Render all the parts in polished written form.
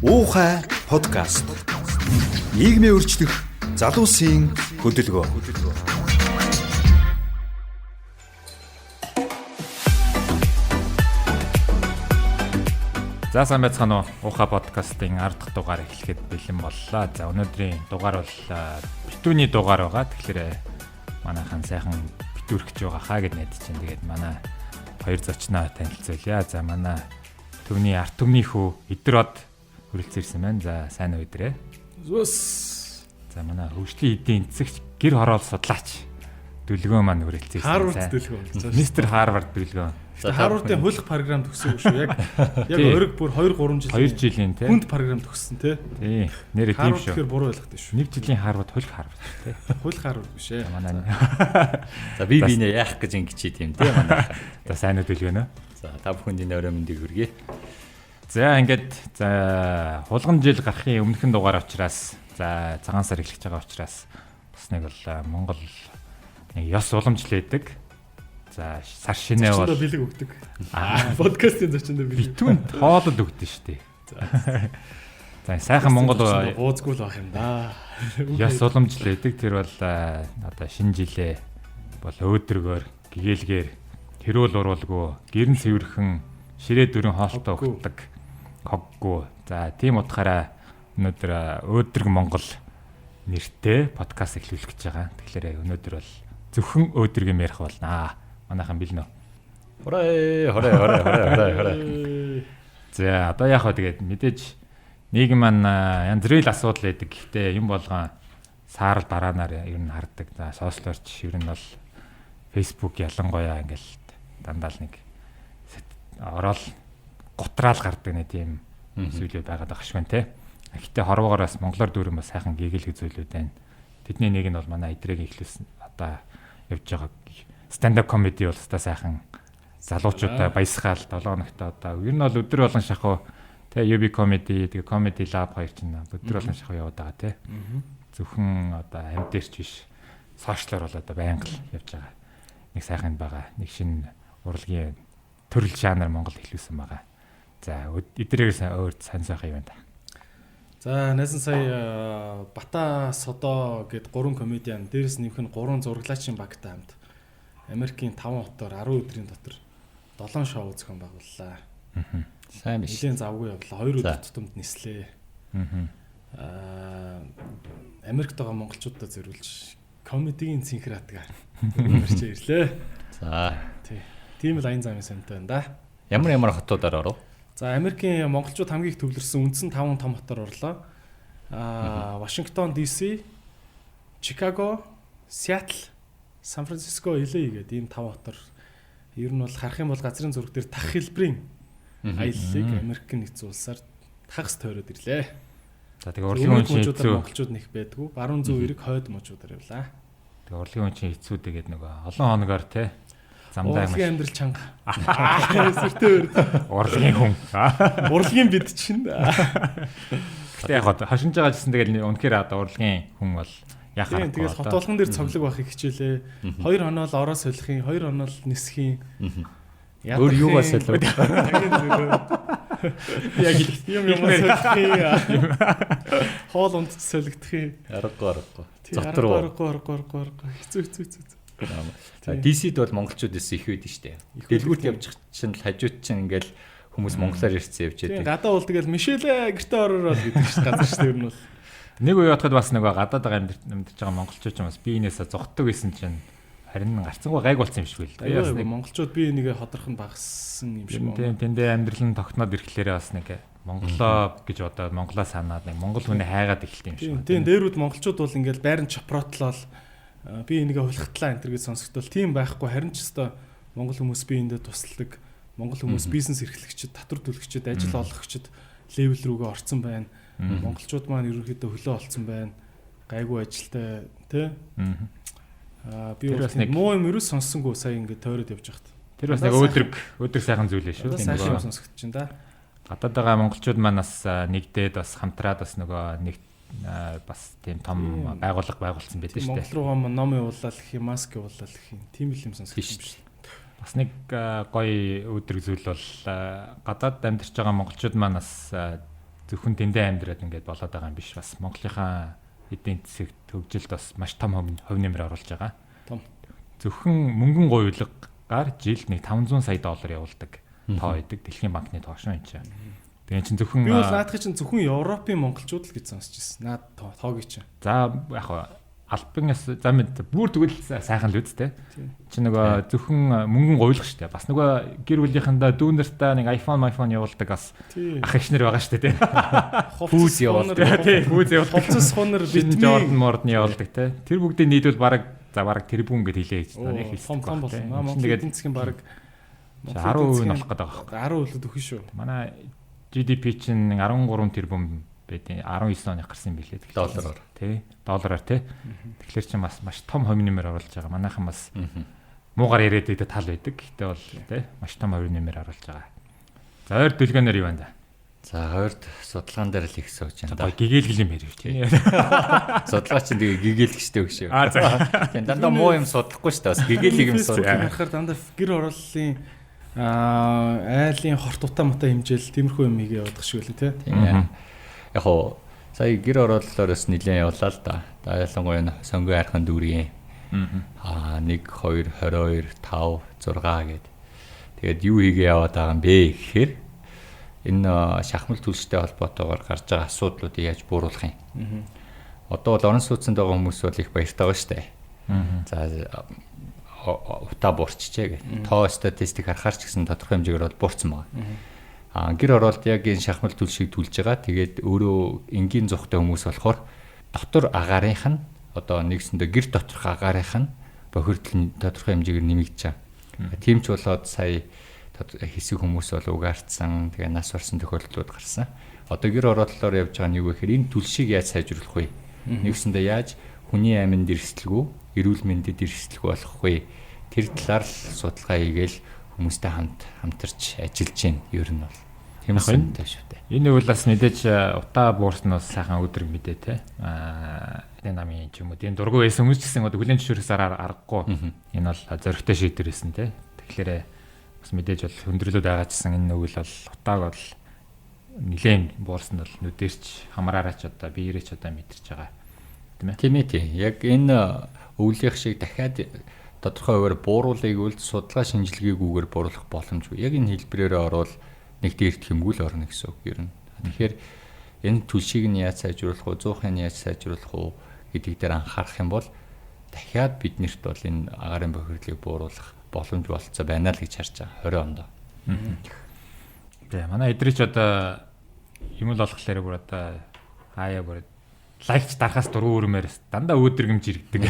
Уухай подкаст. Нийгмийн өөрчлөх залуусын хөдөлгөөн. За сайн байцгаана уу? Уухай подкастын 10 дахь дугаар эхлэхэд бэлэн боллоо. За өнөөдрийн дугаар бол битүүний дугаар байгаа. Тэгэхээр манайхан сайхан битүүрхэж байгаа хаа гэж найдаж чинь. Тэгээд манай хоёр зочноо танилцуулъя. За манай төвний арт түмний хүү Идэр од хүрэлцэн ирсэн байна. За сайн уу Идрээ? Зүс. За манай хөгжлийн эдийн засагч гэр хороол судлаач Дүлгөөн маань хүрэлцэн ирсэн. Харвард дүлгөөн. Мистер Харвард Дүлгөөн. За Харвардын хуулих програм төгсөөгүй шүү. Яг яг ориг бүр 2 3 жилийн 2 жилийн тий. Хүнд програм төгссөн тий. Тий. Нэрээ тийм шүү. Тэгэхээр буруу ойлгохтой шүү. 1 жилийн Харвард хуулих Харвард тий. Хуулих Харвард биш ээ. Манай. За би бинээ яах гэж ингэж чи тийм тий манай. За сайн уу Дүлгөөн үү? За та бүхэнд энэ орой мэндийг хүргэе. За ингээд за хулган жил гарахын өмнөхөн дугаар учраас за цагаан сар эхлэж байгаа учраас бас нэг бол Монгол нэг ёс уламжлал байдаг. За сар шинэ бол бэлэг өгдөг. Подкастын зочиндоо бэлэг. Битүүн тоолол өгдөн шүү дээ. За сайхан Монгол гуузгүй л байх юм да. Ёс уламжлал байдаг. Тэр бол одоо шинэ жилээ бол өөдрөгөөр гэгээлгээр тэрүүл уруулгүй гэрэн цэвэрхэн ширээ дөрөн хоолтой өгдөг. Хоггүй. За тийм утгаараа өнөөдөр өөдрөг Монгол нэртэй подкаст эхлүүлэх гэж байгаа. Тэгэхээр өнөөдөр бол зөвхөн өөдрөг юм ярих болно. Манайхан бэлнэ үү? Хорой хорой хорой хорой хорой хорой. За одоо яах вэ тэгээд мэдээж нийгэм маань янз бүрийн асуудал байдаг. Гэхдээ юм болгон саарал бараанаар ер нь хардаг. За сошиалорч ер нь бол Facebook ялангуяа ингээл дандаа л нэг ороод гутраал гардаг нэг тийм зүйлүүд байгаад байгаа швэн те. Гэхдээ хорвоогоор бас монголоор дүүрэн бас сайхан гэгээлэг зүйлүүд байна. Тэдний нэг нь бол манай Идрэгийн эхлүүлсэн одоо явж байгаа stand up comedy бол өстой сайхан залуучуудаа баясгаал 7 хоногт одоо ер нь бол өдөр болгон шахуу те UB comedy тэгээ comedy lab хоёр чинь өдөр болгон шахуу яваад байгаа те. Зөвхөн одоо амь дээрч биш сошиалор бол одоо байнга л явж байгаа. Нэг сайхан байгаа. Нэг шинэ урлагийн төрөл жанр Монгол эхлүүлсэн байгаа. За эдгээрээс өөр сайн сайхан юм байна. За найсан сая Бата Содо гэд 3 комедиан дээрээс нэмэх нь 3 зураглаачийн багтай хамт Америкийн 5 хотоор 10 өдрийн дотор 7 шоу зохион байгууллаа. Сайн биш. Нилээн завгүй явлаа. 2 өдөр тутамд нислээ. Америкт байгаа монголчуудад зориулж комедигийн цэнхэр хатгаар өрчөө ирлээ. За. Тий. Тийм л аян замын сонтой байна да. Ямар ямар хотуудаар оров? За Америкийн монголчууд хамгийн их төвлөрсөн үндсэн 5 том хотоор орлоо. Вашингтон DC, Чикаго, Сиэтл, Сан Франциско, LA гэдэг ийм 5 хотоор ер нь бол харах юм бол газрын зураг дээр тах хэлбэрийн аяллыг Америкийн нэгдсэн улсаар хагас тойроод ирлээ. За тэгээ урлагийн хүн чинь хэцүү. Монголчууд нэх байдгүй. Баруун зүүн эрэг хойд мужуудаар явлаа. Тэгээ урлагийн хүн чинь хэцүү тэгээд нөгөө олон хоногоор те замдаа урлагийн амьдрал чанга. Сэртэй өрд. Урлагийн хүн. Урлагийн бид чинь. Гэтэ яг хошинж байгаа гэсэн тэгэл үнэхээр одоо урлагийн хүн бол яхаа. Тэгэл хот болгон дээр цоглог байхыг хичээлээ. 2 хоноо л ороо солих юм, 2 хоноо л нисэх юм. Өөр юугаа солив? Яг юм юм солих юм. Хоол унд солигдох юм. Аргагүй аргагүй. Зотор аргагүй аргагүй аргагүй. Хэцүү хэцүү хэцүү. DC-д бол монголчууд өссөн их үйд нь штэ. Дэлгүүрт явж чинь л хажууд чинь ингээл хүмүүс монголоор ярьсан явж байдаг. Гадаа бол тэгэл Мишель гэртээ ороороо л гэдэг чинь газар штэ ер нь бол. Нэг үе бодоход бас нөгөө гадаад байгаа амьдарч байгаа монголчууд ч юм бас биенээсээ зогтдог байсан чинь харин гарцсангүй гайг болсон юм шиг л дээ. Бас нэг монголчууд бие нэгэ ходрох нь багассан юм шиг байна. Тийм тэндээ амьдрал нь тогтноод ирэхлээрээ бас нэг монголоо гэж бодоод монголоо санаад нэг монгол хүнээ хайгаад эхэлт юм шиг. Тийм дээрүүд монголчууд бол ингээл байран чопротлол би энийгээ хулихтлаа энэ төр гэж сонсогдвол тийм байхгүй харин ч өстой монгол хүмүүс би эндээ тусалдаг монгол хүмүүс бизнес эрхлэгчид татвар төлөгчид ажил олгогчид левел рүүгээ орцсон байна. Монголчууд маань ерөнхийдөө хөлөө олцсон байна. Гайгүй ажилтай тий. Би бас нэг муу юм ерөөс сонссонгүй сая ингээд тойроод явж байхад. Тэр бас нэг өөдрөг сайхан зүйл ээ шүү. Сайхан юм сонсогдож байна да. Гадаад байгаа монголчууд маань бас нэгдээд бас хамтраад бас нөгөө нэг бас тийм том байгууллага байгуулсан байдаг шүү дээ. Монгол руугаа ном явуулаад гэх юм, маск явуулаад гэх юм. Тийм л юм сонсогдож байна шүү дээ. Бас нэг гоё өөдрөг зүйл бол гадаад амьдарч байгаа монголчууд маань бас Зөвхөн тэндээ амьдраад ингээд болоод байгаа юм биш. Бас Монголынхаа эдийн засагт хөгжилд бас маш том хувь нэмэр оруулж байгаа. Том. Зөвхөн мөнгөн гуйлгаар жилд нэг 500 сая доллар явуулдаг тоо байдаг. Дэлхийн банкны тоо шүү энэ чинь. Тэгээ чинь зөвхөн Би бол наадахын чинь зөвхөн Европын монголчууд л гэж сонсч ирсэн. Наад тоогийн чинь. За яг хаа албан ёс за мэд бүр тэгвэл сайхан л үст те. Чи нөгөө зөвхөн мөнгөн гуйлах штэ. Бас нөгөө гэр бүлийнхэндээ дүүнэртээ нэг iPhone явуулдаг бас ах эгчнэр байгаа штэ те. Пүүз явуулдаг. Тий, пүүз явуулдаг. Хувцас хунар битмийн Jordan Мордны явуулдаг те. Тэр бүгдийг нийлүүл бараг за бараг тэрбум гэд хэлээ гэж нэг хэлсэн. Том том болно. Монгол эдийн засгийн бараг 10% нь болох гэдэг байгаа байхгүй. 10% өгөх шүү. Манай GDP чинь 13 тэрбум байдیں۔ 19 оны гарсан юм билээ. Доллараар. Тий. Доллараар тий. Тэгэхээр чинь бас маш том хувь нэмэр оруулж байгаа. Манайхан бас муугар яриад байдаг тал байдаг. Гэхдээ бол тий маш том хувь нэмэр оруулж байгаа. За ойр дүлгөөнөр юу байна да? За ойрд судалгаан дээр л их сууж байна да. Гэгээлгэл юм яриа чи. Судалгаа чинь тэгээ гэгээлгчтэй өгш юу. Аа за. Тийм дандаа муу юм судлахгүй шүү дээ. Бас гэгээлэг юм судлах. Харахаар дандаа гэр хорооллын айлын хорт утаа мутаа хэмжээл тиймэрхүү юм хийгээ явуулах шиг үлээ тий. Тийм. Яг хоо сая гэр хорооллоор бас нэлээд явлаа л да. Ялангуяа энэ сонгон архан дүүргийн. Аа 1 2 22 5 6 гээд. Тэгээд юу хийгээ яваад байгаа юм бэ гэхээр энэ шахмал түлштэй холбоотойгоор гарч байгаа асуудлуудыг яаж бууруулах юм. Одоо бол орон сууцнд байгаа хүмүүс бол их баяртай байгаа шүү дээ. За утаа буурчжээ гэх. Тоо статистик харахаар ч гэсэн тодорхой хэмжээгээр бол буурсан байгаа. Аа гэр хороолт яг энэ шахмал түлшийг түлж байгаа. Тэгээд өөрөө энгийн зурхтай хүмүүс болохоор дотор агаарынх нь одоо нэгсэндээ гэр доторх агаарынх нь бохирдол нь тодорхой хэмжээгээр нэмэгдэж байгаа. Тийм ч болоод сая хэсэг хүмүүс бол угаарцсан, тэгээ нас барсан тохиолдлууд гарсан. Одоо гэр хорооллоор явж байгаа нь юу гэхээр энэ түлшийг яаж сайжруулах вэ? Нэгсэндээ яаж хүний аминд эрсдэлгүй, эрүүл мэндэд эрсдэлгүй болох вэ? Тэр талаар л судалгаа хийгээл хүмүүстэй хамтарч ажиллаж байна. Ер нь бол тийм сонтой шүү дээ. Энэ үйл бас мэдээж утаа буурсан бас сайхан өдөр мэдээ те. Аа энэ намын ч юм уу тийм дургүй байсан хүмүүс ч гэсэн одоо хүлээн зөвшөөрөхөөс аргагүй. Энэ бол зоригтой шийдвэр байсан те. Тэгэхээр бас мэдээж бол хүндрэлүүд байгаа ч гэсэн энэ үйл бол утааг бол нэлээд буурсан бол нүдэрч хамраараач одоо биерээч одоо мэдэрч байгаа. Тийм ээ. Тийм ээ тийм. Яг энэ өвлийнх шиг дахиад тодорхой хувиар бууруулыг үл судалгаа шинжилгээгүйгээр бууруулах боломжгүй. Яг энэ хэлбэрээр орвол нэг дээрт хэмгүүл орно гэсэн үг ер нь. Тэгэхээр энэ түлшийг нь яаж сайжруулах вэ, зуухыг нь яаж сайжруулах вэ гэдэг дээр анхаарах юм бол дахиад биднэрт бол энэ агаарын бохирдлыг бууруулах боломж болцоо байна л гэж харж байгаа 20 онд. Тэгээ манай эдрич одоо юм л болохоор бүр одоо хаяа бүр лайкч дарахаас дургу өрмээр дандаа өөдрөгмж иргэдэг.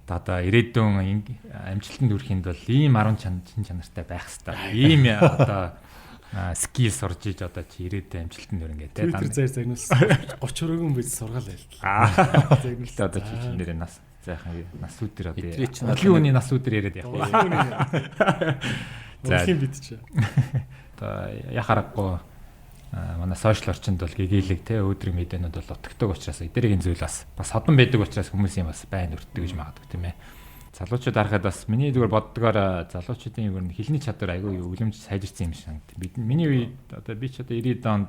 Одоо ирээдүйн амжилтанд хүрэхэд бол ийм 10 чин чанартай байх хэрэгтэй. Ийм одоо скил сурж иж одоо чи ирээдүйн амжилтанд хүрнэ гэдэг. Twitter заяа загнуулсан. 30 өргөн бид сургаал байлаа. Загнуултаа одоо чи нэрээ нас зайхан нас үдэр одоо. Өглөө үний нас үдэр яриад явах. За бид чи. Одоо яхаарахгүй манай сошиал орчинд бол гэгээлэг те өөдрөг мэдээнүүд бол дутагдаг учраас эдгээрийн зүйл бас ходон байдаг учраас хүмүүсийн бас байн өртдөг гэж магадгүй тийм ээ. Залуучууд харахад бас миний зүгээр боддгоор залуучуудын юу нэг хэлний чадвар айгүй өвлөмж сайжирсан юм шиг санагд. Бид миний үед одоо би ч одоо 90-ад онд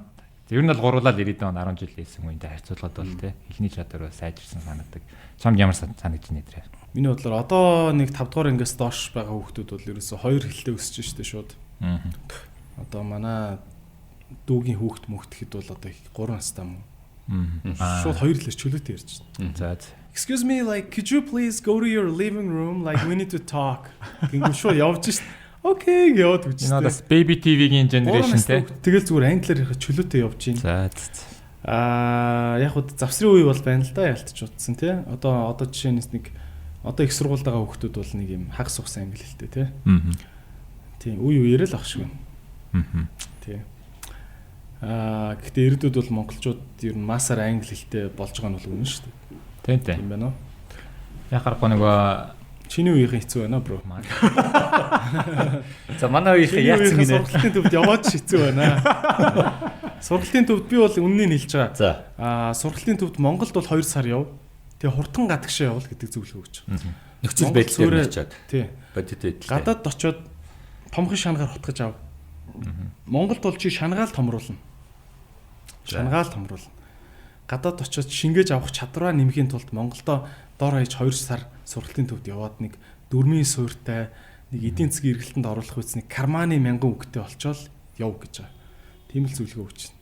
ер нь бол гурлал 90-ад онд 10 жил хийсэн үедээ харьцуулахад бол те хэлний чадвар бол сайжирсан санагдаг. Чамд ямар санагдаж байна нэ? Миний бодлоор одоо нэг 5 дугаар ангиас доош байгаа хүүхдүүд бол ерөөсө хоёр хэлтэй өсөж штэ шууд. Одоо манай дүүгийн хүүхд мөхдөхэд бол одоо 3 настай юм уу? Шууд хоёр хэлээр чөлөөтэй ярьж байна. За. Excuse me, like could you please go to your living room, like we need to talk. Гингүү шууд явж шít. Окей яваад үжсэн. Энэ бас Baby TV-гийн generation те. Тэгэл зүгээр англиар ярих чөлөөтэй явж байна. За. Аа яг хөө завсрын үе бол байна л да ялтч утсан те. Одоо жишээ нь нэг одоо их сургуульд байгаа хүүхдүүд бол нэг юм хагас ухсан англи хэлтэй те. Тийм үе үеэрээ л ах шиг байна. Тийм. Гэхдээ ирээдүйд бол монголчууд ер нь массаар англи хэлтэй болж байгаа нь бол үнэн шүү дээ. Тийм тийм. Тийм байна уу? Яг гарахгүй нөгөө чиний үеийнхэн хэцүү байна бро. За манай үеийнхэн яатсан гинэ. Сургалтын төвд яваад ч хэцүү байна. Сургалтын төвд би бол үннийг хэлж байгаа. За. Сургалтын төвд Монголд бол 2 сар яв. Тэгээ хурдан гадагшаа явуул гэдэг зөвлөгөө өгч байгаа. Нөхцөл байдал дээр нь очиод. Тий. Бодит байдал. Гадаад очиод томхон шангаар хутгаж ав. Монголд бол чи шангаал томруулна. Шангаал томруулна. Гадаад очиод шингээж авах чадвараа нэмэхийн тулд Монголдо дор хаяж 2 сар сургалтын төвд яваад нэг дөрмийн суурьтай нэг эдийн засгийн эргэлтэнд оруулах үс нэг карманы мянган үгтэй болчоол яв гэж байгаа. Тийм л зөвлөгөө өгч байна.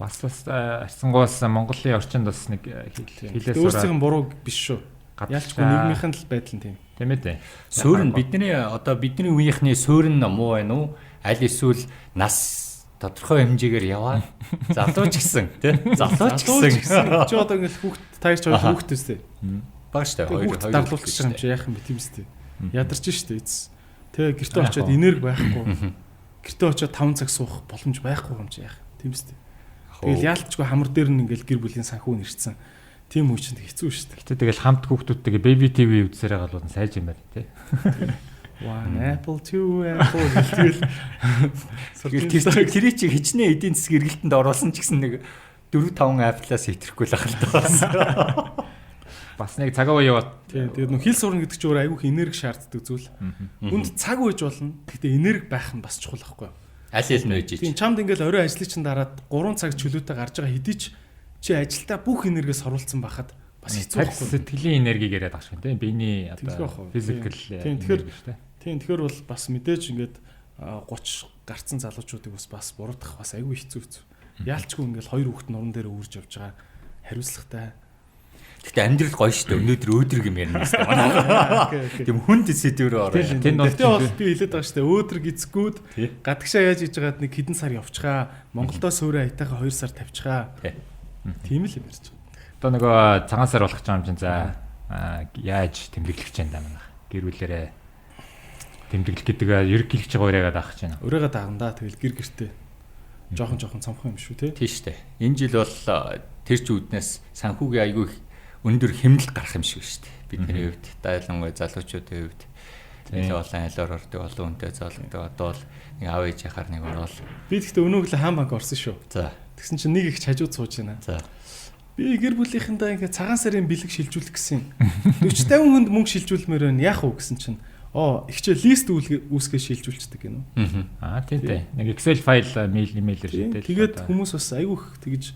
Бас арсангуус Монголын орчинд бас нэг хилээс өөрсдийн буруу биш шүү. Ялчгүй нийгмийнхэн л байдал нь тийм. Тийм ээ. Суурь нь бидний одоо бидний үеийнхний суурь нь муу байна уу? Аль эсвэл нас тодорхой хэмжээгээр яваа. Залуу ч гэсэн тий. Залуу ч гэсэн. Чи одоо ингээл хүүхд таяр ч хоёр хүүхэд өстэй. Бага штэ хоёр хоёр дарлуулчих юм чи яах юм бэ тийм үстэй. Ядарч штэ эцэс. Тэ гэртээ очиод энерги байхгүй. Гэртээ очиод 5 цаг суух боломж байхгүй юм чи яах тийм үстэй. Тэгэл яалтчгүй хамар дээр нь ингээл гэр бүлийн санхүү нэрцэн. Тийм үе чинь хэцүү шүү дээ. Гэтэ тэгэл хамт хүүхдүүдтэйгээ Baby TV үзсээр байгаа бол сайж юм байна тий. One apple, two apple тэгэл тэр тэрий чи хичнээн эдийн засгийн эргэлтэнд оруулсан ч гэсэн нэг 4 5 Apple-аас хэтрэхгүй л ахал та бас. Бас нэг цагаа үе яваад. Тийм. Тэгээд нөх хэл сурна гэдэг чинь өөр айгүйх энерги шаарддаг зүйл. Хүнд цаг үйж болно. Гэхдээ энерги байх нь бас чухал байхгүй юу? Аль аль нь үйж. Тийм чамд ингээл орой ажлын чинь дараад 3 цаг чөлөөтэй гарч байгаа хэдий ч чи ажилдаа бүх энергиээ сорулсан байхад бас хэцүү байхгүй. Сэтгэлийн энергийг яриад байгаа шүү тийм биений одоо физикал. Тийм тэгэхээр тийм тэгэхээр бол бас мэдээж ингээд 30 гарцсан залуучуудыг бас буруутгах бас айгүй хэцүү хэцүү. Яалчгүй ингээл хоёр хүүхэд нуран дээр үүрж явж байгаа хариуцлагатай. Гэхдээ амьдрал гоё шүү дээ. Өнөөдөр өөдрөг юм ярина гэсэн манай. Тийм хүнд сэдв рүү ороо. Тэнд бол би хэлээд байгаа шүү дээ. Өөдрөг эзгүүд гадагшаа яаж хийж байгаад нэг хэдэн сар явчихаа. Монголдо суурэ аятайхаа 2 сар тавьчихаа. Тийм л юм ярьж байгаа. Одоо нөгөө цагаан сар болох ч юм чинь за яаж тэмдэглэх гэж байна манайх. Гэр бүлэрээ тэмдэглэх гэдэг ерөнхийлөгч байгаа ураагаа даах гэж байна. Ураагаа дагна да. Тэгэл гэр гэртээ. Жохон жохон цомхон юм шүү те. Тийм шүү дээ. Энэ жил бол тэр ч үүднээс санхүүгийн айгүй өндөр хэмнэлт гарах юм шиг шүү дээ. Бидний хувьд, дайлангуй залуучуудын хувьд нэлээ олон айлоор ордог, олон хүнтэй зоологдог. Одоо бол нэг аав ээжийнхаар нэг ороод. Би тэгтээ өнөөх л хаан банк орсон шүү. За. Тэгсэн чинь нэг их хажууд сууж байна. За. Би гэр бүлийнхэндээ ингээ цагаан сарын бэлэг шилжүүлэх гэсэн. 40 50 хүнд мөнгө шилжүүлмээр байна. Яах вэ гэсэн чинь ихчээ лист үүсгээ шилжүүлчихдэг гэнэ. Аа тийм дээ. Нэг Excel файл мэйл имэйлээр шийдэл. Тэгээд хүмүүс бас айгүйх тэгж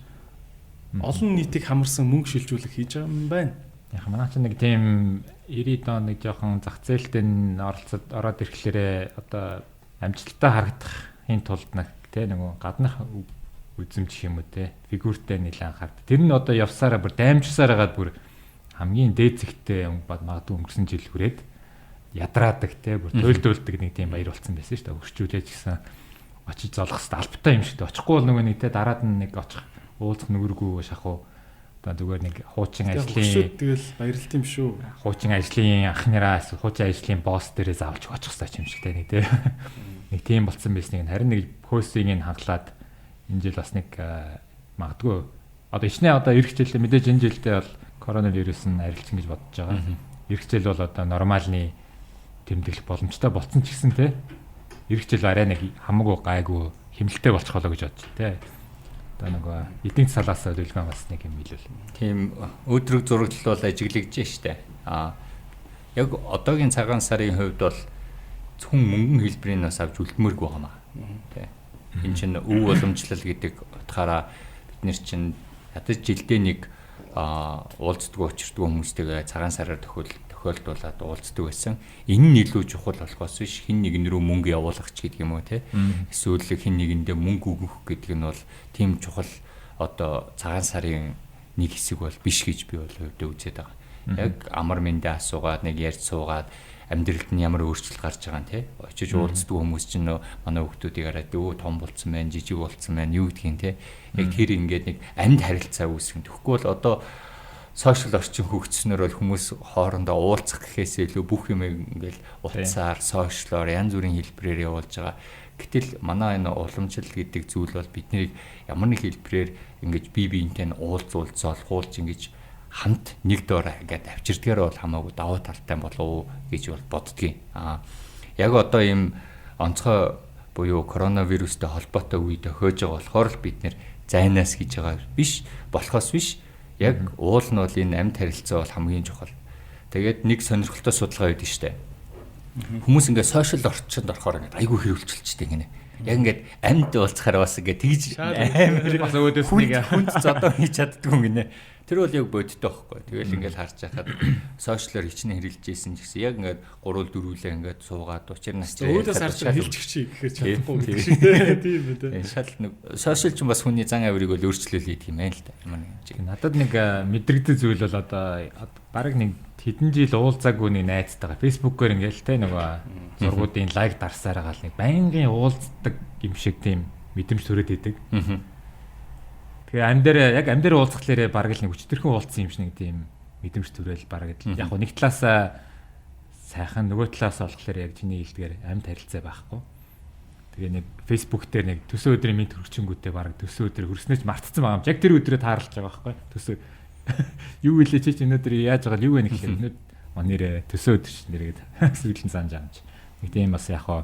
олон нийтийг хамарсан мөнгө шилжүүлэх хийж байгаа юм байна. Яг манай чинь нэг тийм 90-ад он нэг жоохон зах зээлтэй оролцоод ороод ирэхлээрээ одоо амжилттай харагдахын тулд нэг тэ нөгөө гаднах үзэмж юм уу те фигүртэй нэлээд анхаард. Тэр нь одоо явсараа бүр даймжсаар хагаад бүр хамгийн дээд зэгтээ магадгүй өнгөрсөн жил хүрээд ядраадаг те бүр туйлдуулдаг нэг тийм баяр болцсон байсан шүү дээ. Хөрчүүлээж гисэн очиж золох хэвээр албатай юм шиг те. Очихгүй бол нөгөө нэг те дараад нь нэг очих уулзах нүгэргүй шахуу. Одоо зүгээр нэг хуучин ажлын тэгэл баярлалт юм шүү. Хуучин ажлын ахнараа эсвэл хуучин ажлын босс дээрээ заавалж очих хэвээр юм шиг те нэг те. Нэг тийм болцсон байсныг харин нэг хөөсийг нь хангалаад энэ жил бас нэг магадгүй одоо ичнэ одоо эх жилдээ мэдээж энэ жилдээ бол коронавирус нь арилчин гэж бодож байгаа. Эх жил бол одоо нормалны тэмдэглэх боломжтой болцсон ч гэсэн те эх жил арай нэг хамаагүй гайгүй хэмнэлттэй болчих болоо гэж бодож те. Одоо нөгөө эдийн салаас төлөвлөгөө бас нэг юм хэлвэл. Тийм өөдрөг зураглал бол ажиглагдж штэ. Аа яг одоогийн цагаан сарын хувьд бол зөвхөн мөнгөн хэлбэрийг бас авч үлдмээргүй байгаа маа. Тэ. Энэ чинь өв уламжлал гэдэг утгаараа бид нэр чинь ядаж жилдээ нэг уулздаг учирдгүй хүмүүстэйгээ цагаан сараар тохиолдуулаад уулздаг байсан. Энэ нь илүү чухал болохоос биш хин нэгэн рүү мөнгө явуулах ч гэдэг юм уу те. Эсвэл хин нэгэндээ мөнгө өгөх гэдэг нь бол тийм чухал одоо цагаан сарын нэг хэсэг бол биш гэж би бол хувьдаа үзээд байгаа. Яг амар мэндэ асуугаад нэг ярьж суугаад амьдралд нь ямар өөрчлөлт гарч байгаа нь те. Очиж уулздаг хүмүүс чинь нөө манай хүүхдүүдийг хараад өө том болцсон байна, жижиг болцсон байна, юу гэдгийг те. Яг тэр ингээд нэг амьд харилцаа үүсгэн. Тэгэхгүй бол одоо сошиал орчин хөгжснөөр бол хүмүүс хоорондоо уулзах гэхээс илүү бүх юм ингээл утсаар, сошиалоор янз бүрийн хэлбэрээр явуулж байгаа. Гэтэл манай энэ уламжлал гэдэг зүйл бол биднийг ямар нэг хэлбэрээр ингэж бие биентэй нь уулзуул, золхуулж ингэж хамт нэг доор ингээд авчирдгаар бол хамаагүй давуу талтай болов уу гэж бол боддгийн. Аа яг одоо ийм онцгой буюу коронавирустай холбоотой үе тохиож байгаа болохоор л бид нэр зайнаас гэж байгаа биш, болохоос биш. Яг уул нь бол энэ амьд харилцаа бол хамгийн чухал. Тэгээд нэг сонирхолтой судалгаа өгдөн штэ. Хүмүүс ингээд сошиал орчинд орохоор ингээд айгүй хэрүүлчихдэг гинэ. Яг ингээд амьд уулзахаар бас ингээд тэгж амар бас өөдөөс нэг хүнд зодоо хийж чаддгүй юм гинэ. Тэр бол яг бодиттой байхгүй. Тэгэл ингээд харж байхад сошиалор хичнээн хэрэглэж исэн ч гэсэн яг ингээд 3 4-лээ ингээд суугаад учир нас өөдөөс харж хэлж чи гэхээр чадахгүй гэдэг шиг тийм үү. Шал нэг сошиал ч бас хүний зан авирыг бол өөрчлөөл хийдэг юм байна л да. Ямар нэг юм. Надад нэг мэдрэгдэх зүйл бол одоо бараг нэг хэдэн жил уулзаагүй нэг найзтайгаа Facebook-оор ингээл те нөгөө зургуудын лайк дарсаар байгаа л нэг байнгын уулздаг юм шиг тийм мэдрэмж төрөөд идэг. Тэгээ ам дээр яг ам дээр уулзахлаарэ бараг л нэг өчтөрхөн уулзсан юм шиг нэг тийм мэдрэмж төрөөл бараг л яг нэг талаасаа сайхан нөгөө талаас болохоор яг чиний хэлдгээр амьд харилцаа байхгүй. Тэгээ нэг Facebook дээр нэг төсөө өдрийн минь төрчөнгүүтээ бараг төсөө өдөр хөрснөөч мартцсан байгаа юм чи яг тэр өдрөө таарлаж байгаа байхгүй. Төсөө юу илээ чи өнөөдөр яаж байгаа юу вэ гэхээр өнөөдөр нэрээ төсөө өдөр чи нэргээд сүүлийн санаж байгаа юм чи. Нэг тийм бас яг хоо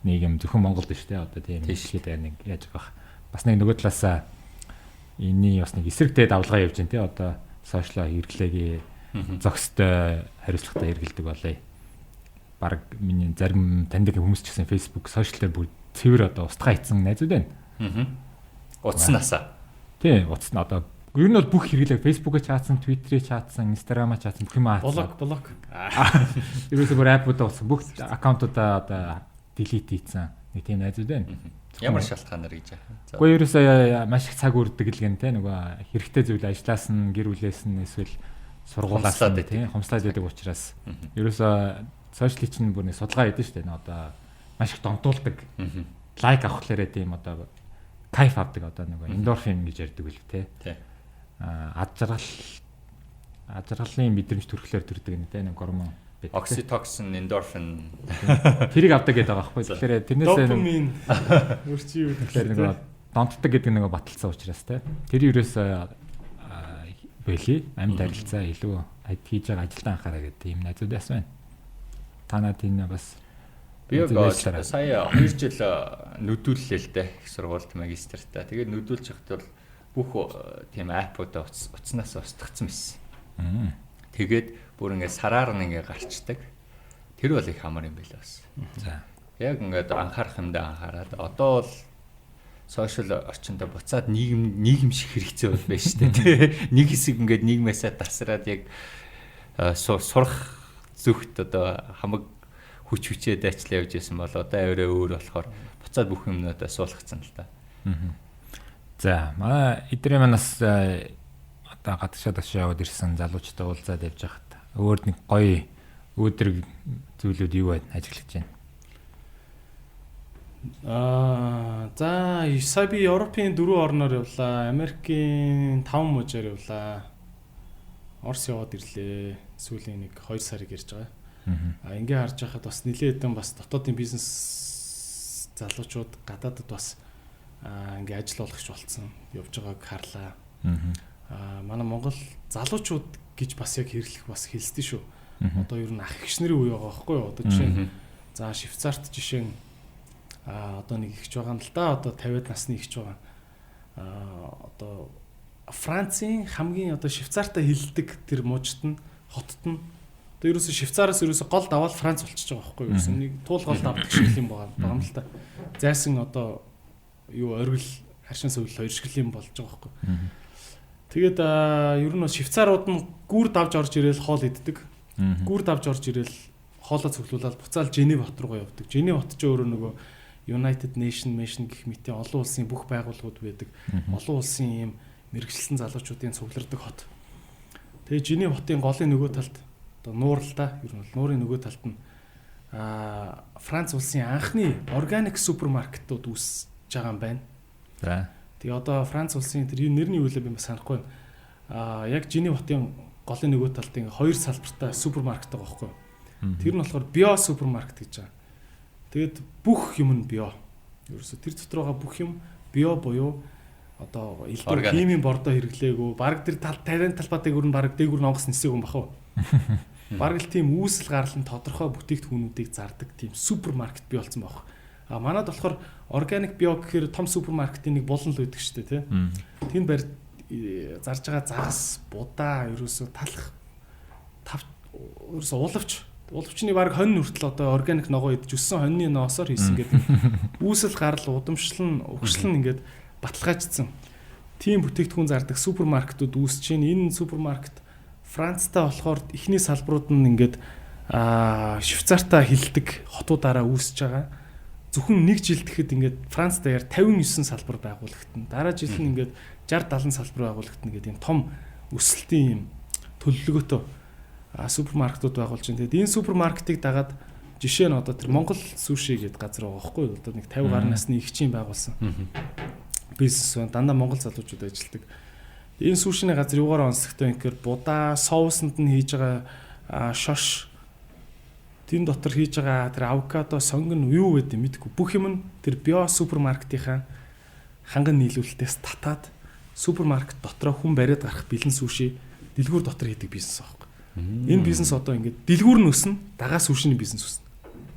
нэг юм зөвхөн Монголд биш те одоо тийм дэлхийд нэг яаж байгаа. Бас нэг нөгөө талаасаа энэний бас нэг эсрэгтэй давлгаа явж байна те одоо сошиал хэрэглээгээ зохистой хариуцлагатай хэрэглэдэг болъё. Бараг миний зарим таньдаг хүмүүс ч гэсэн Facebook сошиал дээр бүр цэвэр одоо устгаа хийсэн найзууд байна. Утаснаасаа. Тийм, утас нь одоо ер нь бол бүх хэрэглээ Facebook-ыг чаатсан, Twitter-ыг чаатсан, Instagram-а чаатсан бүх юм аацсан. Блок. Ерөөсөө бүр аппуудаа болсон бүх аккаунтуудаа одоо delete хийсэн нэг тийм найзууд байна. Ямар шалтгаанаар гэж яах вэ? Гэхдээ ерөөсөө маш их цаг үрдэг л гэн те нөгөө хэрэгтэй зүйл ажлаас нь гэр бүлээс нь эсвэл сургуулиас нь тийм хомслаад байдаг учраас ерөөсөө сошиал чинь бүр нэг судалгаа хийдэж штэ одоо маш их донтуулдаг. Лайк авахлаарэ тийм одоо кайф авдаг одоо нөгөө эндорфин гэж ярьдаг үл те. Аа ад жаргалын мэдрэмж төрхлөөр төрдөг нэг те нэг гормон. Окситоксин, эндорфин тэрийг авдаг гэдэг байгаа байхгүй. Тэгэхээр тэрнээсээ допамин өөр чи юу тэгэхээр нөгөө донтдог гэдэг нөгөө баталсан учраас те. Тэр ерөөсөө бэлий амьд харилцаа илүү хийж байгаа ажилдаа анхаараа гэдэг юм найзууд яасан байна. Та над энэ бас би яг сая 2 жил нүдүүллээ л дээ их сургуульд магистртаа. Тэгээд нүдүүлж явахад бол бүх тийм аппуудаа утаснаас устгацсан байсан. Тэгээд бүр ингээд сараар нь ингээд гарчдаг. Тэр бол их амар юм байлаа бас. За. Яг ингээд анхаарах юмдаа анхаарад одоо бол сошиал орчиндөө буцаад нийгэм шиг хэрэгцээ бол байна шүү дээ. Нэг хэсэг ингээд нийгмээсээ тасраад яг сурах зүгт одоо хамаг хүч хүчээ дайчлаа явж исэн бол одоо авираа өөр болохоор буцаад бүх юмнуудаа суулгацсан л та. За манай эдрийн манаас одоо гадагшаа ташаа яваад ирсэн залуучтай уулзаад явж байхад өөр нэг гоё өөдрөг зүйлүүд юу байна ажиглаж байна. За сая би Европын 4 орноор явлаа, Америкийн 5 мужаар явлаа. Орос яваад ирлээ. Сүүлийн нэг 2 сарыг ярьж байгаа. А ингээ харж байхад бас нэлээд хэдэн бас дотоодын бизнес залуучууд гадаадд бас ингээ ажил олгогч болцсон явж байгааг харлаа. Манай Монгол залуучууд гэж бас яг хэрэглэх бас хэлсдээ шүү. Одоо ер нь ах эгч нарын үе байгаа байхгүй юу? Одоо жишээ нь за Швейцарт жишээ нь одоо нэг эгч байгаа юм л да. Одоо 50-ад насны эгч байгаа. Одоо Францын хамгийн одоо Швейцартай хилдэг тэр мужид нь хотод нь одоо ерөөсө Швейцараас ерөөсө гол даваал Франц болчихж байгаа байхгүй юу? Ерөөсө нэг туул гол давдаг шиг юм байгаа юм л та. Зайсан одоо юу оргил харшин зөвлөл хоёр шиг юм болж байгаа байхгүй юу? Тэгээд ер нь Швейцарууд нь гүр давж орж ирээл хоол иддэг. Гүр давж орж ирээл хоолоо цуглуулаад буцаал Женев хот руу явдаг. Женев хот ч өөрөө нөгөө United Nation гэх мэтийн олон улсын бүх байгууллагууд байдаг. Олон улсын ийм мэргэжилтэн залуучуудын цуглардаг хот. Тэгээ Женев хотын голын нөгөө талд одоо нуур л да. Ер нь бол нуурын нөгөө талд нь Франц улсын анхны органик супермаркетууд үүсэж байгаа юм байна. За. Тэгээ одоо Франц улсын тэр нэрний юу лээ би бас санахгүй байна. Яг Женев хотын голын нөгөө талд ингээ хоёр салбартай супермаркет байгаа байхгүй юу? Тэр нь болохоор био супермаркет гэж байгаа. Тэгээд бүх юм нь био. Ерөөсө тэр дотор байгаа бүх юм био буюу одоо элдв химийн бордоо хэрэглээгүй. Бараг тэр тал 50 талбай дээгүүр нь бараг дээгүүр нь онгоц нисээг юм бах уу? Бараг л тийм үүсэл гарлан тодорхой бүтээгдэхүүнүүдийг зардаг тийм супермаркет бий болсон байх. А манад болохоор органик био гэхээр том супермаркетын нэг булан л байдаг шүү дээ, тий. Тэнд барь зарж байгаа загас, будаа, ерөөсөө талах тав ерөөсөө уулавч Улвчны баг хонь хүртэл одоо органик ногоо идэж өссөн хоньны ноосоор хийсэн гэдэг. Үүсэл гарал удамшил нь угшил нь ингээд баталгаажсан. Тийм бүтээгдэхүүн зардаг супермаркетууд үүсэж байна. Энэ супермаркет Францтай болохоор эхний салбарууд нь ингээд Швейцартаа хилдэг хотуудаараа үүсэж байгаа. Зөвхөн нэг жил тэгэхэд ингээд Франц даяар 59 салбар байгуулагдана. Дараа жил нь ингээд 60 70 салбар байгуулагдана гэдэг юм том өсөлтийн юм төлөвлөгөөтэй супермаркетууд байгуулж байна. Тэгээд энэ супермаркетыг дагаад жишээ нь одоо тэр Монгол суши гэдэг газар байгаа байхгүй юу? Одоо нэг 50 гаруй насны эгчийн байгуулсан бизнес байна. Дандаа монгол залуучууд ажилладаг. Энэ сушины газар юугаар онцлогтой юм гэхээр будаа, соусанд нь хийж байгаа шош, тэн дотор хийж байгаа тэр авокадо, сонгон юу гэдэг мэдэхгүй. Бүх юм нь тэр био супермаркетынхаа ханган нийлүүлэлтээс татаад супермаркет дотроо хүн бариад гарах бэлэн суши дэлгүүр дотор хийдэг бизнес байхгүй. Энэ бизнес одоо ингээд дэлгүүр нь өснө, дагаа сушины бизнес өснө.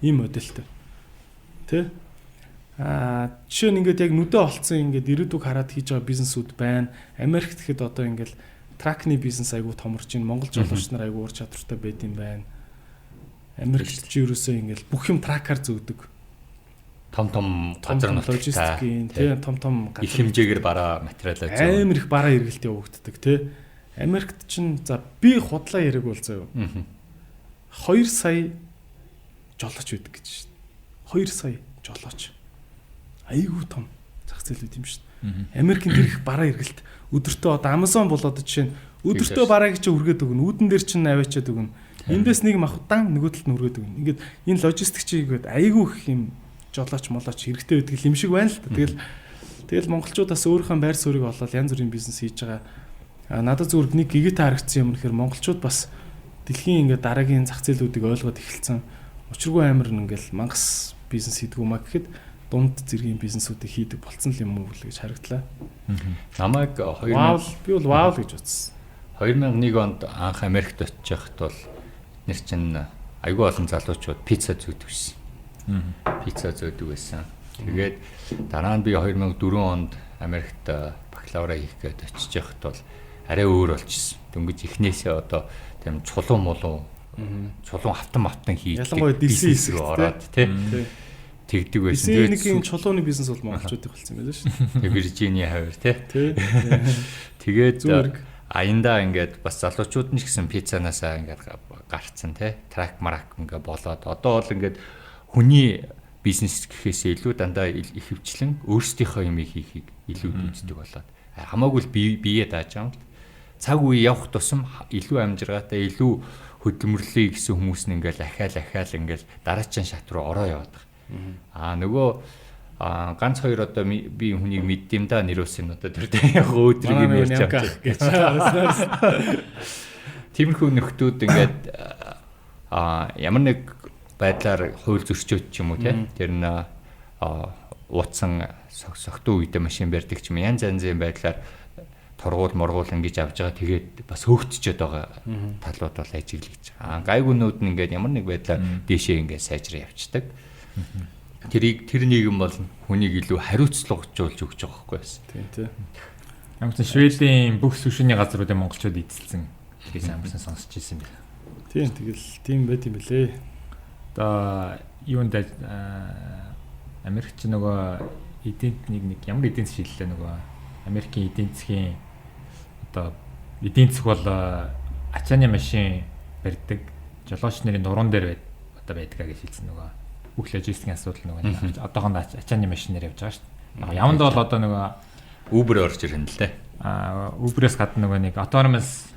Ийм модельтэй. Тэ? Жишээ нь ингээд яг нүдэ олцсон ингээд ирээдүг хараад хийж байгаа бизнесүүд байна. Америкт гэхэд одоо ингээд truck ны бизнес айгуу томорч байна. Монгол жолооч нар айгуу ур чадвартай байд юм байна. Америкт чи ерөөсөө ингээд бүх юм truck аар зөөдөг. Том том газар логистикийн тий том том газар их хэмжээгээр бараа материалаа зөө. Амар их бараа эргэлт явагддаг тий. Америкт чинь за би худлаа яриаг бол заяа. 2 сая жолооч байдаг гэж шин. 2 сая жолооч. Айгүй том зах зээл байт юм шин. Америкийн тэр их бараа эргэлт өдөртөө одоо Amazon бол одоо жишээ нь өдөртөө барааг чи үргээд өгнө. Үүдэн дээр чинь аваачаад өгнө. Эндээс нэг махудаан нөгөө талд нь үргээд өгнө. Ингээд энэ логистик чи ингээд айгүй их юм жолооч молооч хэрэгтэй байдаг юм шиг байна л та. Тэгэл монголчууд бас өөрийнхөө байр суурийг олоод янз бүрийн бизнес хийж байгаа. Надад зүгээр нэг гэгээтэй харагдсан юм нэхэр монголчууд бас дэлхийн ингээд дараагийн зах зээлүүдийг ойлгоод эхэлсэн. Учиргүй амар ингээл мангас бизнес хийдэг юм а гэхэд дунд зэргийн бизнесүүдийг хийдэг болцсон л юм уу гэж харагдлаа. Намайг 2000 би бол вау л гэж бодсон. 2001 онд анх Америкт очиж байхад бол нэр чинь айгүй олон залуучууд пицца зөөдөг байсан. Пицца зөөдөг байсан. Тэгээд дараа нь би 2004 онд Америкт бакалавра хийх гээд очиж байхад бол арай өөр болчихсон. Дөнгөж эхнээсээ одоо тийм чулуун мулуун чулуун автан автан хийдэг. Ялангуяа дэлсэн хэсэг рүү ороод тий тэгдэг байсан. Тэгээд нэг юм чулууны бизнес бол монголчуудын болсон юм байна шүү дээ. Тэгээ Виржиния хавар тий. Тэгээд аяндаа ингээд бас залуучууд нь ч гэсэн пиццанаасаа ингээд гарцсан тий. Трак марак ингээд болоод одоо бол ингээд хүний бизнес гэхээсээ илүү дандаа ихэвчлэн өөрсдийнхөө юмыг хийхийг илүү үздэг болоод хамаагүй л бие дааж байгаа юм л. Цаг үе явах тусам илүү амжиргаатай, илүү хөдөлмөрлөе гэсэн хүмүүс нь ингээл ахаал ингээл дараачин шат руу ороо яваад байгаа. Аа нөгөө ганц хоёр одоо би хүнийг мэддэм да нэрөөс юм одоо тэр яг өөдрөг юм ярьж байгаа гэж. Тиймэрхүү нөхдүүд ингээд ямар нэг байдлаар хууль зөрчөөд ч юм уу те тэр нь ууцсан согтуу үедээ машин барьдаг ч юм янз янзын байдлаар торгуул моргуул ингэж авж байгаа. Тэгээд бас хөөгдчихэд байгаа талууд бол ажиглагдж байгаа. Гайгуунууд нь ингээд ямар нэг байдлаар дээшээ ингээд сайжраа явцдаг. Тэрийг тэр нийгэм бол хүнийг илүү хариуцлагажуулж өгч байгаа байхгүй юу? Тийм тий. Ямар ч Шведийн бүх сүшиний газруудыг монголчууд эзэлсэн гэж амарсан сонсч ирсэн байна. Тийм тэгэл тийм байт юм бэлээ. Одоо юунд Америк ч нөгөө эдийн нэг ямар эдийн засаг шийдлээ нөгөө Америкийн эдийн засгийн одоо эдийн засаг бол ачааны машин барьдаг жолооч нарын нуруунд дээр байд одоо байдгаа гэж хэлсэн нөгөө бүх логистикийн асуудал нөгөө одоохондоо ачааны машинаар явж байгаа шүү дээ. Яванд бол одоо нөгөө Uber орж ирэн л дээ. Uber-ээс гадна нөгөө нэг autonomous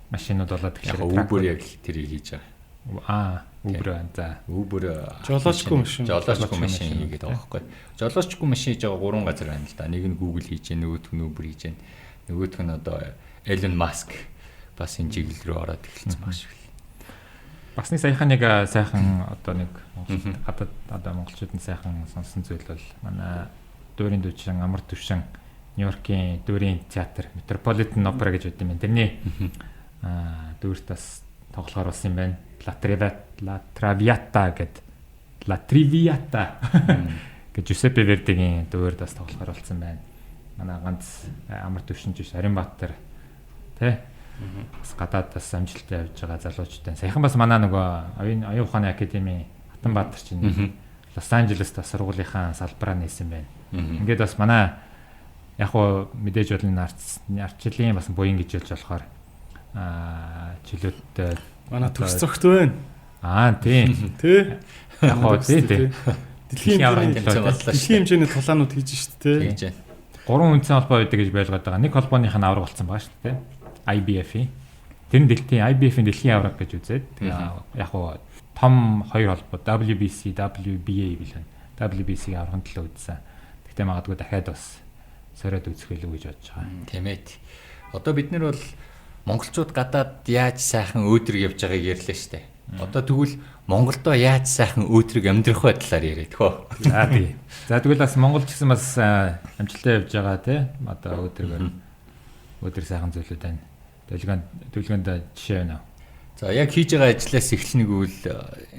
машинууд болоод тэгэхээр Uber яг тэрийг хийж байгаа. Uber байна. За. Uber жолоочгүй машин. Жолоочгүй машин хийгээд байгаа байхгүй. Жолоочгүй машин хийж байгаа гурван газар байна л да. Нэг нь Google хийж байна, нөгөөх нь Uber хийж байна. Нөгөөх нь одоо Elon Musk бас энэ чиглэл рүү ороод эхэлсэн баг шиг. Бас нэг саяхан нэг сайхан одоо нэг гадаад одоо монголчууд нь сайхан сонсон зүйл бол манай дүүрийн дүүчин амар төвшин Нью-Йоркийн дүүрийн театр Metropolitan Opera гэж байт юм байна. Тэрний дүүрт бас тоглохоор болсон юм байна. La Traviata гэд La Triviata гэж Giuseppe Verdi-гийн дүүрт бас тоглохоор болсон байна. Манай ганц амар төвшин жиш Аримбаатар тэ Бас гадаадас амжилттай явж байгаа залуучуудтай. Саяхан бас манай нөгөө оюун ухааны академийн Хатанбаатар чинь Лос Анжелест бас сургуулийнхаа салбараа нээсэн байна. Ингээд бас манай яг хуу мэдээж бол энэ ардчлалын бас буян гэж хэлж болохоор чөлөөтэй манай төгс цогт байна. Аа тийм. Тэ. Яг хуу тий. Дэлхийн хэмжээний тулаанууд хийж шít тэ. Хийж байна. 3 үндсэн холбоо байдаг гэж ойлгоод байгаа. Нэг холбооных нь авраг болсон байгаа шүү дээ. IBF-ийн. Тэр нь дэлхийн IBF-ийн дэлхийн авраг гэж үзээд тэгээ яг хуу том хоёр холбоо WBC, WBA билээ. WBC-ийн аврагын төлөө үзсэн. Гэхдээ магадгүй дахиад бас сориод үзэх билүү гэж бодож байгаа. Тийм ээ. Одоо бид нар бол монголчууд гадаад яаж сайхан өөдрөг явж байгааг ярьлаа шүү дээ. Одоо тэгвэл Монголдо яаж сайхан өөдрөг амьдрах вэ талаар яриад хөө. За тий. За тэгвэл бас Монгол ч гэсэн бас амжилттай явж байгаа тий. Одоо өөдрөгөөр өдөр сайхан зүйлүүд байна. Төлгөөнд жишээ байна уу? За яг хийж байгаа ажлаас эхлэнэ гэвэл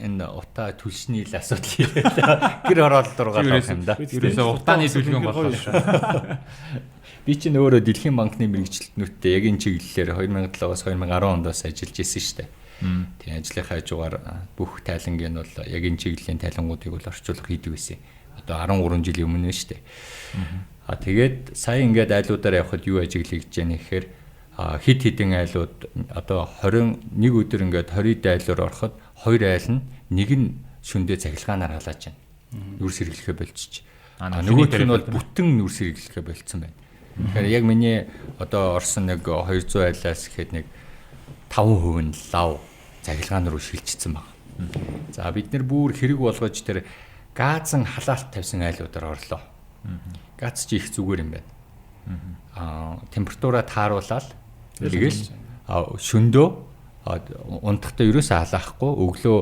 энэ утаа түлшний л асуудал яриа. Гэр хороолол руугаа авах юм да. Ерөөсөө утааны түлгэн боллоо шүү. Би чинь өөрөө Дэлхийн банкны мэргэжилтнүүдтэй яг энэ чиглэлээр 2007-аас 2010 ондоос ажиллаж исэн шүү дээ. Тийм ажлынхаа хажуугаар бүх тайлангийн нь бол яг энэ чиглэлийн тайлангуудыг бол орчуулга хийдэг байсан. Одоо 13 жилийн өмнө нь шүү дээ. А тэгээд сая ингээд айлуудаар явхад юу ажиглагдж яах гэхээр хид хідэн айлууд одоо 21 өдөр ингээд 20 айлуур ороход 2 айл нь нэг нь шүндээ цахилгаанаар халааж байна. Нүрс хэрэглэхэ болчих. Нөгөөх нь бол бүтэн нүрс хэрэглэхэ болцсон байна. Тэгэхээр яг миний одоо орсон нэг 200 айлаас гэхэд нэг 5% нь лав цахилгаан руу шилжчихсэн байна. За бид нар бүр хэрэг болгож тэр газан халаалт тавьсан айлуудаар орлоо. Газ чи их зүгээр юм байна. Температураа тааруулаад тэгэл шөндөө унтахтаа ерөөсөө халаахгүй өглөө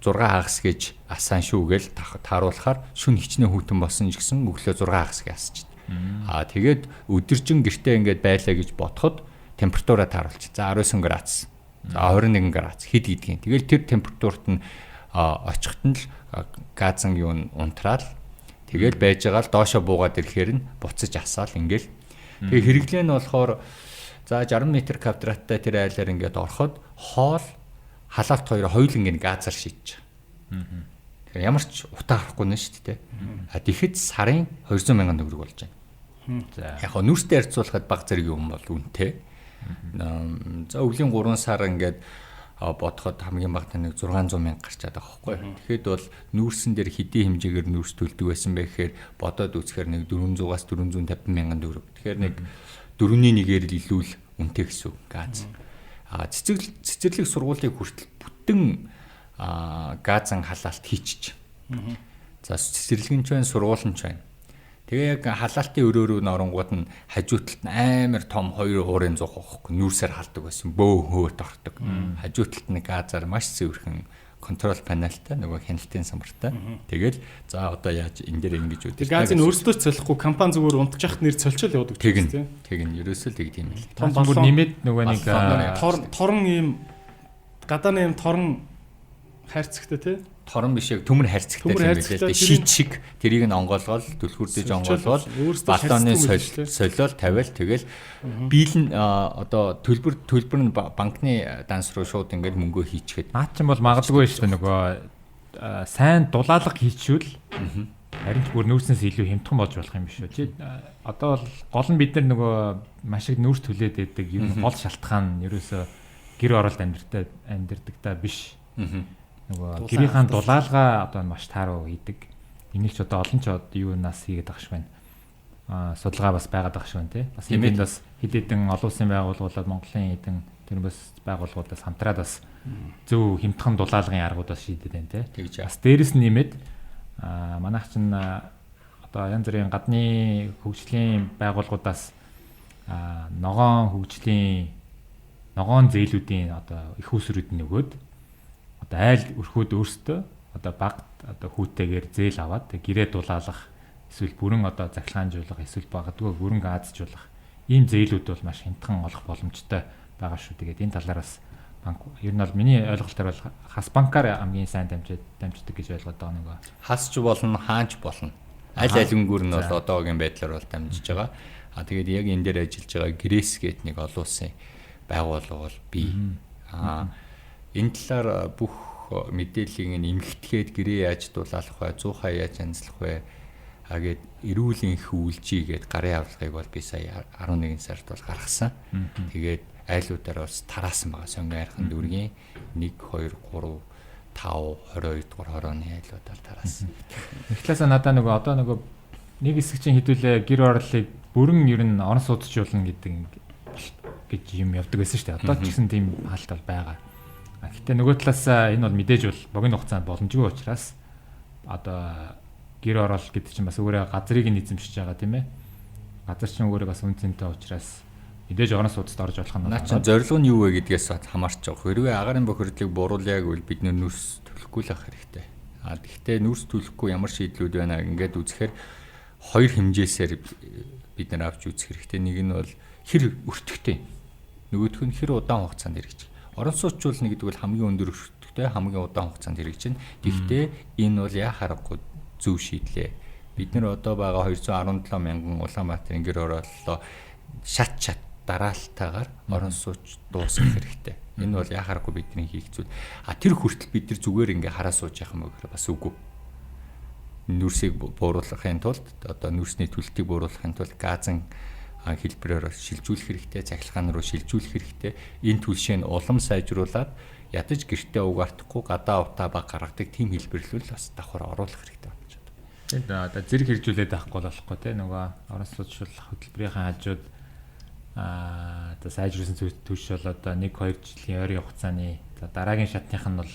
6 хагас гэж асан шүү гээл тааруулахаар шүн хичнээн хүйтэн болсон ч гэсэн өглөө 6 хагас гэж асчихдээ. Аа тэгээд өдөржин гэртээ ингээд байлаа гэж бодоход температураа тааруулчих. За 19 градус. За 21 градус хэд гэдгийг. Тэгэл тэр температурт нь очихт нь л газан юу н унтраал тэгэл байж байгаа л доошо буугаад ирэхээр нь буцаж асаал ингээл. Тэгээ хэрэглээ нь болохоор за 60 м квадраттай тэр айлаар ингээд ороход хоол халаалт хоёр хоёуланг нь газар шийдэж байгаа. Тэгэхээр ямар ч утаа харахгүй нэ шүү дээ. А тэгэхэд сарын 200 мянган төгрөг болж байна. За яг хоо нүрстэй харьцуулахад баг зэрэг юм бол үнэтэй. За өвлийн 3 сар ингээд бодоход хамгийн багадаа нэг 600 мянга гарчаад байгаа байхгүй. Тэгэхэд бол нүүрсэн дээр хэдийн хэмжээгээр нүүрс төлдөг байсан бэ гэхээр бодоод үзэхээр нэг 400-аас 450 мянган төгрөг. Тэгэхээр нэг 4-ний 1-ээр л илүү л үнэтэй гэсэн үг газ. А цэцэрлэг сургуулийг хүртэл бүтэн газан халаалт хийчих. За цэцэрлэг нь ч байна, сургууль нь ч байна. Тэгээ яг халаалтын өрөө рүү норонгууд нь хажуу талд нь амар том 2 уурын зух واخхгүй нүүрсээр халдаг байсан. Бөө хөөт ордог. Хажуу талд нь газар маш цэвэрхэн контрол панелтай нөгөө хяналтын самбартай. Тэгэл за одоо яаж энэ дээр ингэж үдээ. Газыг өөрсдөө солихгүй компани зүгээр унтчих нэр цолчол явуудаг тийм. Тэгнь. Ерөөсөө л тэг тийм л. Том бүр нэмээд нөгөө нэг торон ийм гадааны ийм торон хайрцагтай тий. Торон биш яг төмөр хайрцагтай юм байлээ л дээ. Шид шиг тэрийг нь онгоолгоол, түлхүүрдэж онгоолгоол, баллоны солиол тавиал тэгэл биел нь одоо төлбөр нь банкны данс руу шууд ингээд мөнгөө хийчихэд. Наад чинь бол магадгүй шүү дээ нөгөө сайн дулаалга хийчихвэл харин ч бүр нүүрснээс илүү хямдхан болж болох юм биш үү. Чи одоо бол гол нь бид нар нөгөө маш их нүүрс түлээд байдаг. Ер нь гол шалтгаан нь ерөөсөө гэр оролт амьдардаг та биш. Нөгөө гэрийнхаа дулаалгаа одоо маш тааруу хийдэг. Энийг ч одоо олон ч юунаас хийгээд байгаа шиг байна. Судалгаа бас байгаад байгаа шиг байна тий. Бас энд бас хэд хэдэн олон улсын байгууллагууд Монголын хэдэн тэр бас байгууллагуудаас хамтраад бас зөв хямдхан дулаалгын аргуудаас шийдэд байна тий. Бас дээрэс нь нэмээд манайх чинь одоо янз бүрийн гадны хөгжлийн байгууллагуудаас ногоон хөгжлийн ногоон зээлүүдийн одоо их усрүүд нь өгөөд одоо айл өрхүүд өөрсдөө одоо баг одоо хүүтэйгээр зээл аваад гэрээ дулаалах эсвэл бүрэн одоо захилгаанжуулах эсвэл багадгүй бүрэн газжуулах ийм зээлүүд бол маш хямдхан олох боломжтой байгаа шүү. Тэгээд энэ талаар бас банк ер нь бол миний ойлголтоор бол хас банкаар хамгийн сайн дамждаг гэж ойлгоод байгаа нэг. Хасч болно, хаанч болно. Аль алингүүр нь бол одоогийн байдлаар бол дамжиж байгаа. А тэгээд яг энэ дээр ажиллаж байгаа Грес гээд нэг олон улсын Байгууллага бол би. Энэ талаар бүх мэдээллийг нь эмхтгээд гэрээ яаж дулаалах вэ, 100% яаж янзлах вэ? Гээд эрүүл энх үйлжий гээд гарын авлагыг бол би сая 11 сард бол гаргасан. Тэгээд айлуудаар бас тараасан байгаа. Сонгон айрхан дүүргийн 1 2 3 5 22 дугаар хорооны айлуудаар тараасан. Нэг талаасаа надаа нөгөө одоо нөгөө нэг хэсэг чинь хэдүүлээ гэр орооллыг бүрэн ер нь орон сууцжуулна гэдэг гэж юм явдаг байсан шүү дээ. Одоо ч гэсэн тийм хаалт бол байгаа. Гэхдээ нөгөө талаасаа энэ бол мэдээж бол богино хугацаанд боломжгүй учраас одоо гэр ороол гэдэг чинь бас өөрөө газрыг нь эзэмшиж байгаа, тийм ээ. Газар чинь өөрөө бас үн цэнтэй учраас мэдээж орон сууцд орж болох нь. Наа чинь зорилго нь юу вэ гэдгээс хамаарч байгаа. Хэрвээ агаарын бохирдлыг бууруулъя гэвэл бид нүүрс төлөхгүй л ах хэрэгтэй. Гэхдээ нүүрс төлөхгүй ямар шийдлүүд байна ингээд үзэхээр хоёр хэмжээсээр бид нар авч үзэх хэрэгтэй. Нэг нь бол хэр өртөгтэй. Нөгөөх нь хэр удаан хугацаанд хэрэгжих. Орон сууцжуулна гэдэг бол хамгийн өндөр өртөгтэй, хамгийн удаан хугацаанд хэрэгжинэ. Гэхдээ энэ бол яа харахгүй зөв шийдлээ. Бид нар одоо байгаа 217 мянган Улаанбаатарын гэр орооллоо шат шат дараалтайгаар орон сууч дуусгах хэрэгтэй. Энэ бол яа харахгүй бидний хийх зүйл. Тэр хүртэл бид нар зүгээр ингээ хараа сууж явах юм уу гэхээр бас үгүй. Нүрсийг бууруулахын тулд одоо нүрсний төлөлтийг бууруулахын тулд газан хэлбэрээр шилжүүлэх хэрэгтэй, цахилгаан руу шилжүүлэх хэрэгтэй. Энэ түлшээ нь улам сайжруулад ядаж гэртээ угаартахгүй гадаа утаа баг гаргадаг тийм хэлбэрлүүл бас давхар оруулах хэрэгтэй болж байна. Тийм да, одоо зэрэг хэрэгжүүлээд байхгүй болохгүй те, нөгөө орон сууцчлах хөтөлбөрийн хажууд одоо сайжруулсан түлш бол одоо 1-2 жилийн ойрын хугацааны за дараагийн шатных нь бол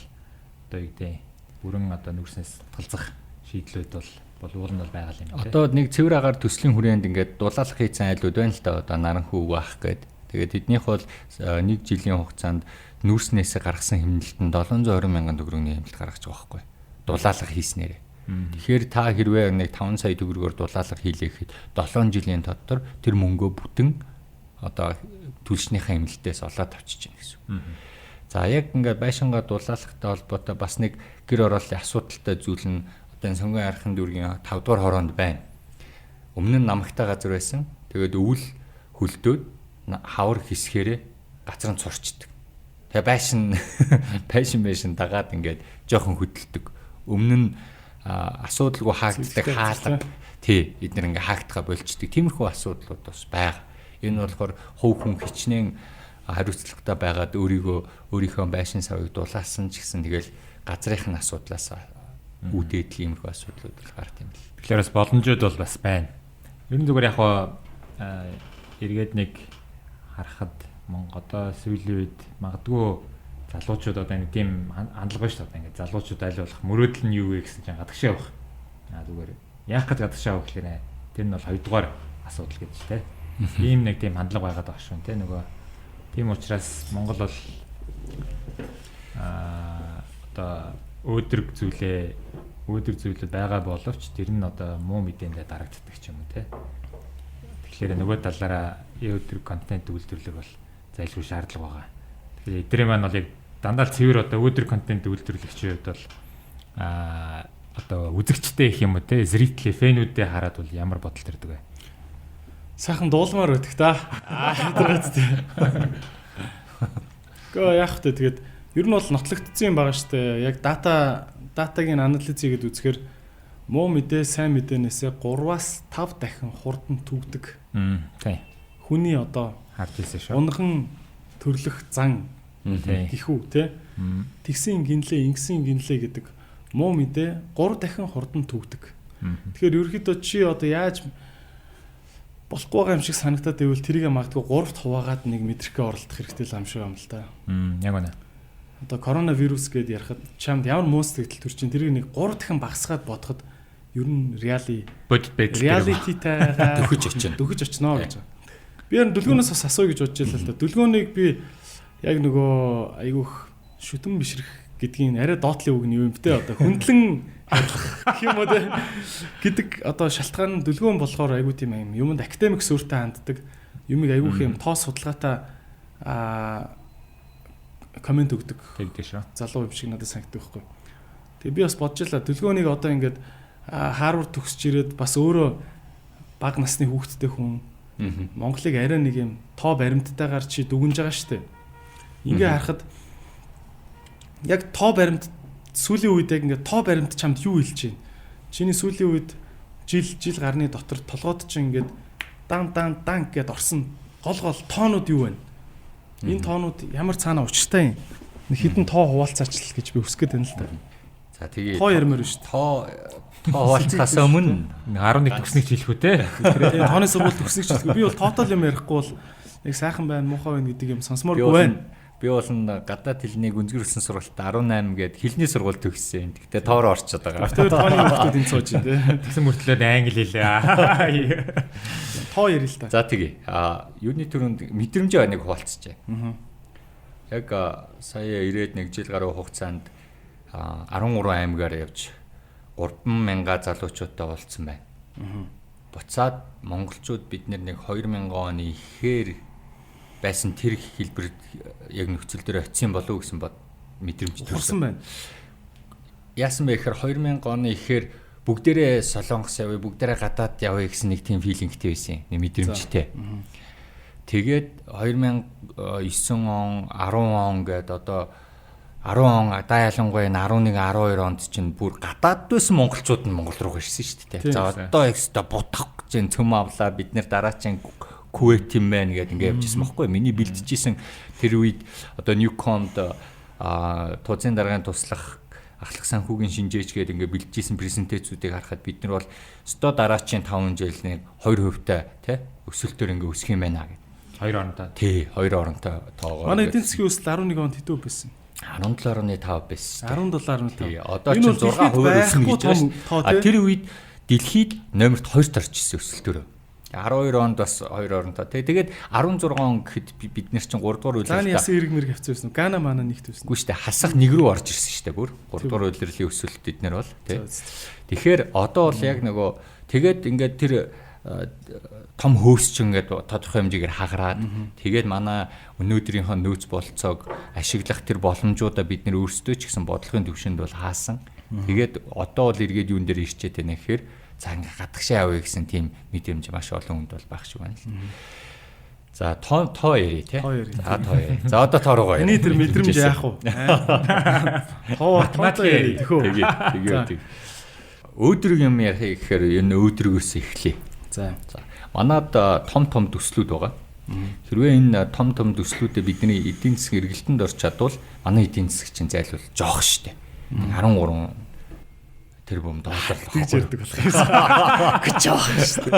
одоо юу гэдэг бүрэн одоо нүрснээс татгалзах шийдлүүд бол болвол нь бол байгаа юм тийм. Одоо нэг цэвэр агаар төслийн хүрээнд ингээд дулаалах хийцэн айлууд байна л да, одоо наранхүү байх гээд. Тэгээд тэднийх бол нэг жилийн хугацаанд нүүрснээсээ гаргасан хэмнэлт нь 720 мянган төгрөгийн хэмнэлт гаргаж байгаа байхгүй. Дулаалах хийснээрээ. Тэгэхээр та хэрвээ нэг 5 сая төгрөгөөр дулаалах хийлээ гэхэд 7 жилийн дотор тэр мөнгөө бүтэн одоо түлшнийхээ хэмнэлтээс олоод авчиж байна гэсэн үг. За яг ингээд байшингаа дулаалахтай холбоотой бас нэг гэр орооллын асуудалтай зүйл нь одоо энэ Сонгон айрхан дүүргийн 5 дугаар хороонд байна. Өмнө нь намагтай газар байсан. Тэгээд өвөл хөлдөөд хавар хэсгээрээ газар нь цурчдаг. Тэгээ байшин дагаад ингээд жоохон хөдөлдөг. Өмнө нь асуудалгүй хаагддаг хаалга. Тий, эднэр ингээ хаагдгаа болчдөг. Тиймэрхүү асуудлууд бас байгаа. Энэ болохоор хувь хүн хичнээн хариуцлагатай байгаад өөрийнхөө байшин савыг дулаасан ч гэсэн тэгэл газрынх нь асуудлаас үүдээд л иймэрхүү асуудлууд бол гарт юм л. Тэгэхээр бас боломжууд бол бас байна. Ер нь зүгээр яг хаа эргээд нэг харахад Монгол одоо сүүлийн үед магадгүй залуучууд одоо нэг тийм хандлага байна шүү дээ. Ингээд залуучууд аль болох мөрөөдөл нь юу вэ гэсэн чинь гадагшаа явах. Зүгээр яах гэж гадагшаа явах гэхээр тэр нь бол хоёрдугаар асуудал гэж тэ. Ийм нэг тийм хандлага байгаад байгаа шүү тэ. Нөгөө тийм учраас Монгол бол одоо өөдрөг зүйлүүд байгаа боловч тэр нь одоо муу мэдээндээ дарагддаг ч юм уу те. Тэгэхээр нөгөө талаараа өөдрөг контент үйлдвэрлэх бол зайлшгүй шаардлага байгаа. Тэгэхээр эдгээр маань бол яг дандаа цэвэр одоо өөдрөг контент үйлдвэрлэгчийн хувьд бол одоо үзэгчтэй их юм уу те, зрители фэнүүдээ хараад бол ямар бодол төрдөг вэ? Сайхан дуулмаар байдаг та. Гэхдээ яах вэ тэгээд ер нь бол нотлогдсон юм байгаа шүү дээ. Яг датагийн анализ хийгээд үзэхээр муу мэдээ сайн мэдээнээсээ 3-аас 5 дахин хурдан түгдэг. Тийм. Хүний одоо харж ирсэн шүү. Унган төрлөх зан гэхүү те. Тэгсэн гинлээ, ингэсэн гинлээ гэдэг муу мэдээ 3 дахин хурдан түгдэг. Тэгэхээр ерөнхийдөө чи одоо яаж болохгүй байгаа юм шиг санагдаад байвал тэрийг магадгүй 3-т хуваагаад нэг мэдрэхээ оролдох хэрэгтэй л юм шиг юм л та. Яг үнэ. Одоо коронавирус гэдээ ярихад чамд ямар муу сэтгэл төр чинь тэрийг нэг 3 дахин багасгаад бодоход ер нь бодит байдал реалититайгаа дөхөж очино гэж. Би ер нь дүлгөөнөөс бас асууя гэж бодож байлаа л да. Дүлгөөнийг би яг нөгөө айгүйх шүтэн бишрэх гэдгийн арай доотлын үг нь юу юм бэ те, одоо хүндлэн харлах гэх юм уу те гэдэг одоо шалтгаан нь дүлгөөн болохоор айгүй тийм юм юмд академик сүртэй ханддаг, юмыг айгүйх юм тоо судалгаатай комент өгдөг тэгдэг шүү. Залуу юм шиг надад санагддаг байхгүй. Тэгээ би бас бодож байлаа дүлгөөнийг одоо ингээд Харвард төгсөж ирээд бас өөрөө бага насны хүүхэдтэй хүн Монголыг арай нэг юм тоо баримттайгаар чи дүгнж байгаа шүү дээ. Ингээ харахад яг тоо баримт сүүлийн үед яг ингээ тоо баримт чамд юу хэлж байна? Чиний сүүлийн үед жил гарны дотор толгойд чи ингээд дан дан дан гэд орсон гол гол тоонууд юу вэ? Энэ тоонууд ямар цаана учиртай юм? Нэг хідэн тоо хуваалцаач л гэж би хүсэх гээд байна л да. За тэгээ тоо ярмаар шүү дээ. Тоо хуваалцахаас өмнө 11 төгснөг хэлэх үү те. Тийм, тооны сургууль төгснөг хэлэх. Би бол тоотол юм ярихгүй бол нэг сайхан байна, муухай байна гэдэг юм сонсомооргүй байна. Би бол гадаад хэлний гүнзгийрсэн сургуульд 18 гээд хэлний сургууль төгссөн. Тэгтээ тоороо орчод байгаа. Тэр тооны хүүхдүүд энд сууж байна те. Тэгсэн мөртлөө англи хэлээ. Тоо ярил л та. За тэгье. Юуны түрүүнд мэдрэмжээ нэг хуваалцчихъя. Яг сая ирээд нэг жил гаруй хугацаанд 13 аймгаар явж 3000 залуучуудтай уулзсан байна. Буцаад монголчууд бид нэг 2000 оны ихээр байсан тэр хэлбэр яг нөхцөл дээр очисон болов уу гэсэн бод мэдрэмж төрсөн байна. Яасан бэ гэхээр 2000 оны ихээр бүгдээрээ Солонгос явъя, бүгдээрээ гадаад явъя гэсэн нэг тийм филингтэй байсан. Нэг мэдрэмжтэй. Тэгээд 2009 он, 10 он гээд одоо 10 он даа ялангуяа 11, 12 онд чинь бүр гадаад байсан монголчууд нь Монгол руу ирсэн шүү дээ. За одоо их өстой бутах гэж цөм авлаа бид нэр дараачин Кувейт юм байна гэдээ ингээ явж ирсэн байхгүй. Миний бэлтжижсэн тэр үед одоо Newcom-д тууцын даргын туслах ахлах санхүүгийн шинжээч гэдэг ингээ бэлтжижсэн презентацүүдийг харахад бид нар бол өстой дараачийн 5 жилийн 2% та тий өсөлтөөр ингээ өсөх юм байна гэдэг. 2 оронтой. Тий, 2 оронтой тоогоор. Манай эдийн засгийн өсөлт 11 онд хэдэн байсан? 17.5 байсан. 17.5. Одоо ч 6% өснө гэж байна. А тэр үед дэлхийд номерт 2-т орж ирсэн өсөлтөөр. 12 онд бас 2 оронтой. Тэгээд 16 он гэхэд бид нар чинь 3 дугаар улирлаа. Зааны ясан эрг мэрэг авцсан байсан. Гана мана нэгт байсан. Үгүй шүү дээ. Хасах нэг рүү орж ирсэн шүү дээ бүр. 3 дугаар улирлын өсөлт бид нар бол тий. Тэгэхээр одоо бол яг нөгөө тэгээд ингээд тэр том хөөс ч ингээд тодорхой хэмжээгээр хагараад тэгээд манай өнөөдрийнхөө нөөц болцоог ашиглах тэр боломжуудаа бид нэр өөрсдөө ч гэсэн бодлогын төвшөнд бол хаасан. Тэгээд одоо бол эргээд юун дээр ирчээд байна гэхээр за ингээ гадагшаа явъя гэсэн тийм мэдрэмж маш олон хүнд бол байх шиг байна л. За тоо ярий тий. За тоо ярий. За одоо тоо руугаа ярий. Таны тэр мэдрэмж яах вэ? Тоо математик ярий тэхөө. Тэгээ. Өөдрөг юм ярих гэхээр энэ өөдрөгөөс эхлэе. За. Манад том том төслүүд байгаа. Хэрвээ энэ том том төслүүдэд бидний эдийн засгийн эргэлтэнд орч чадвал манай эдийн засаг чинь зайлвал жоох штэ. 13 тэрбум доллар л гэж ярьдаг болох юм. Гэж жоох штэ.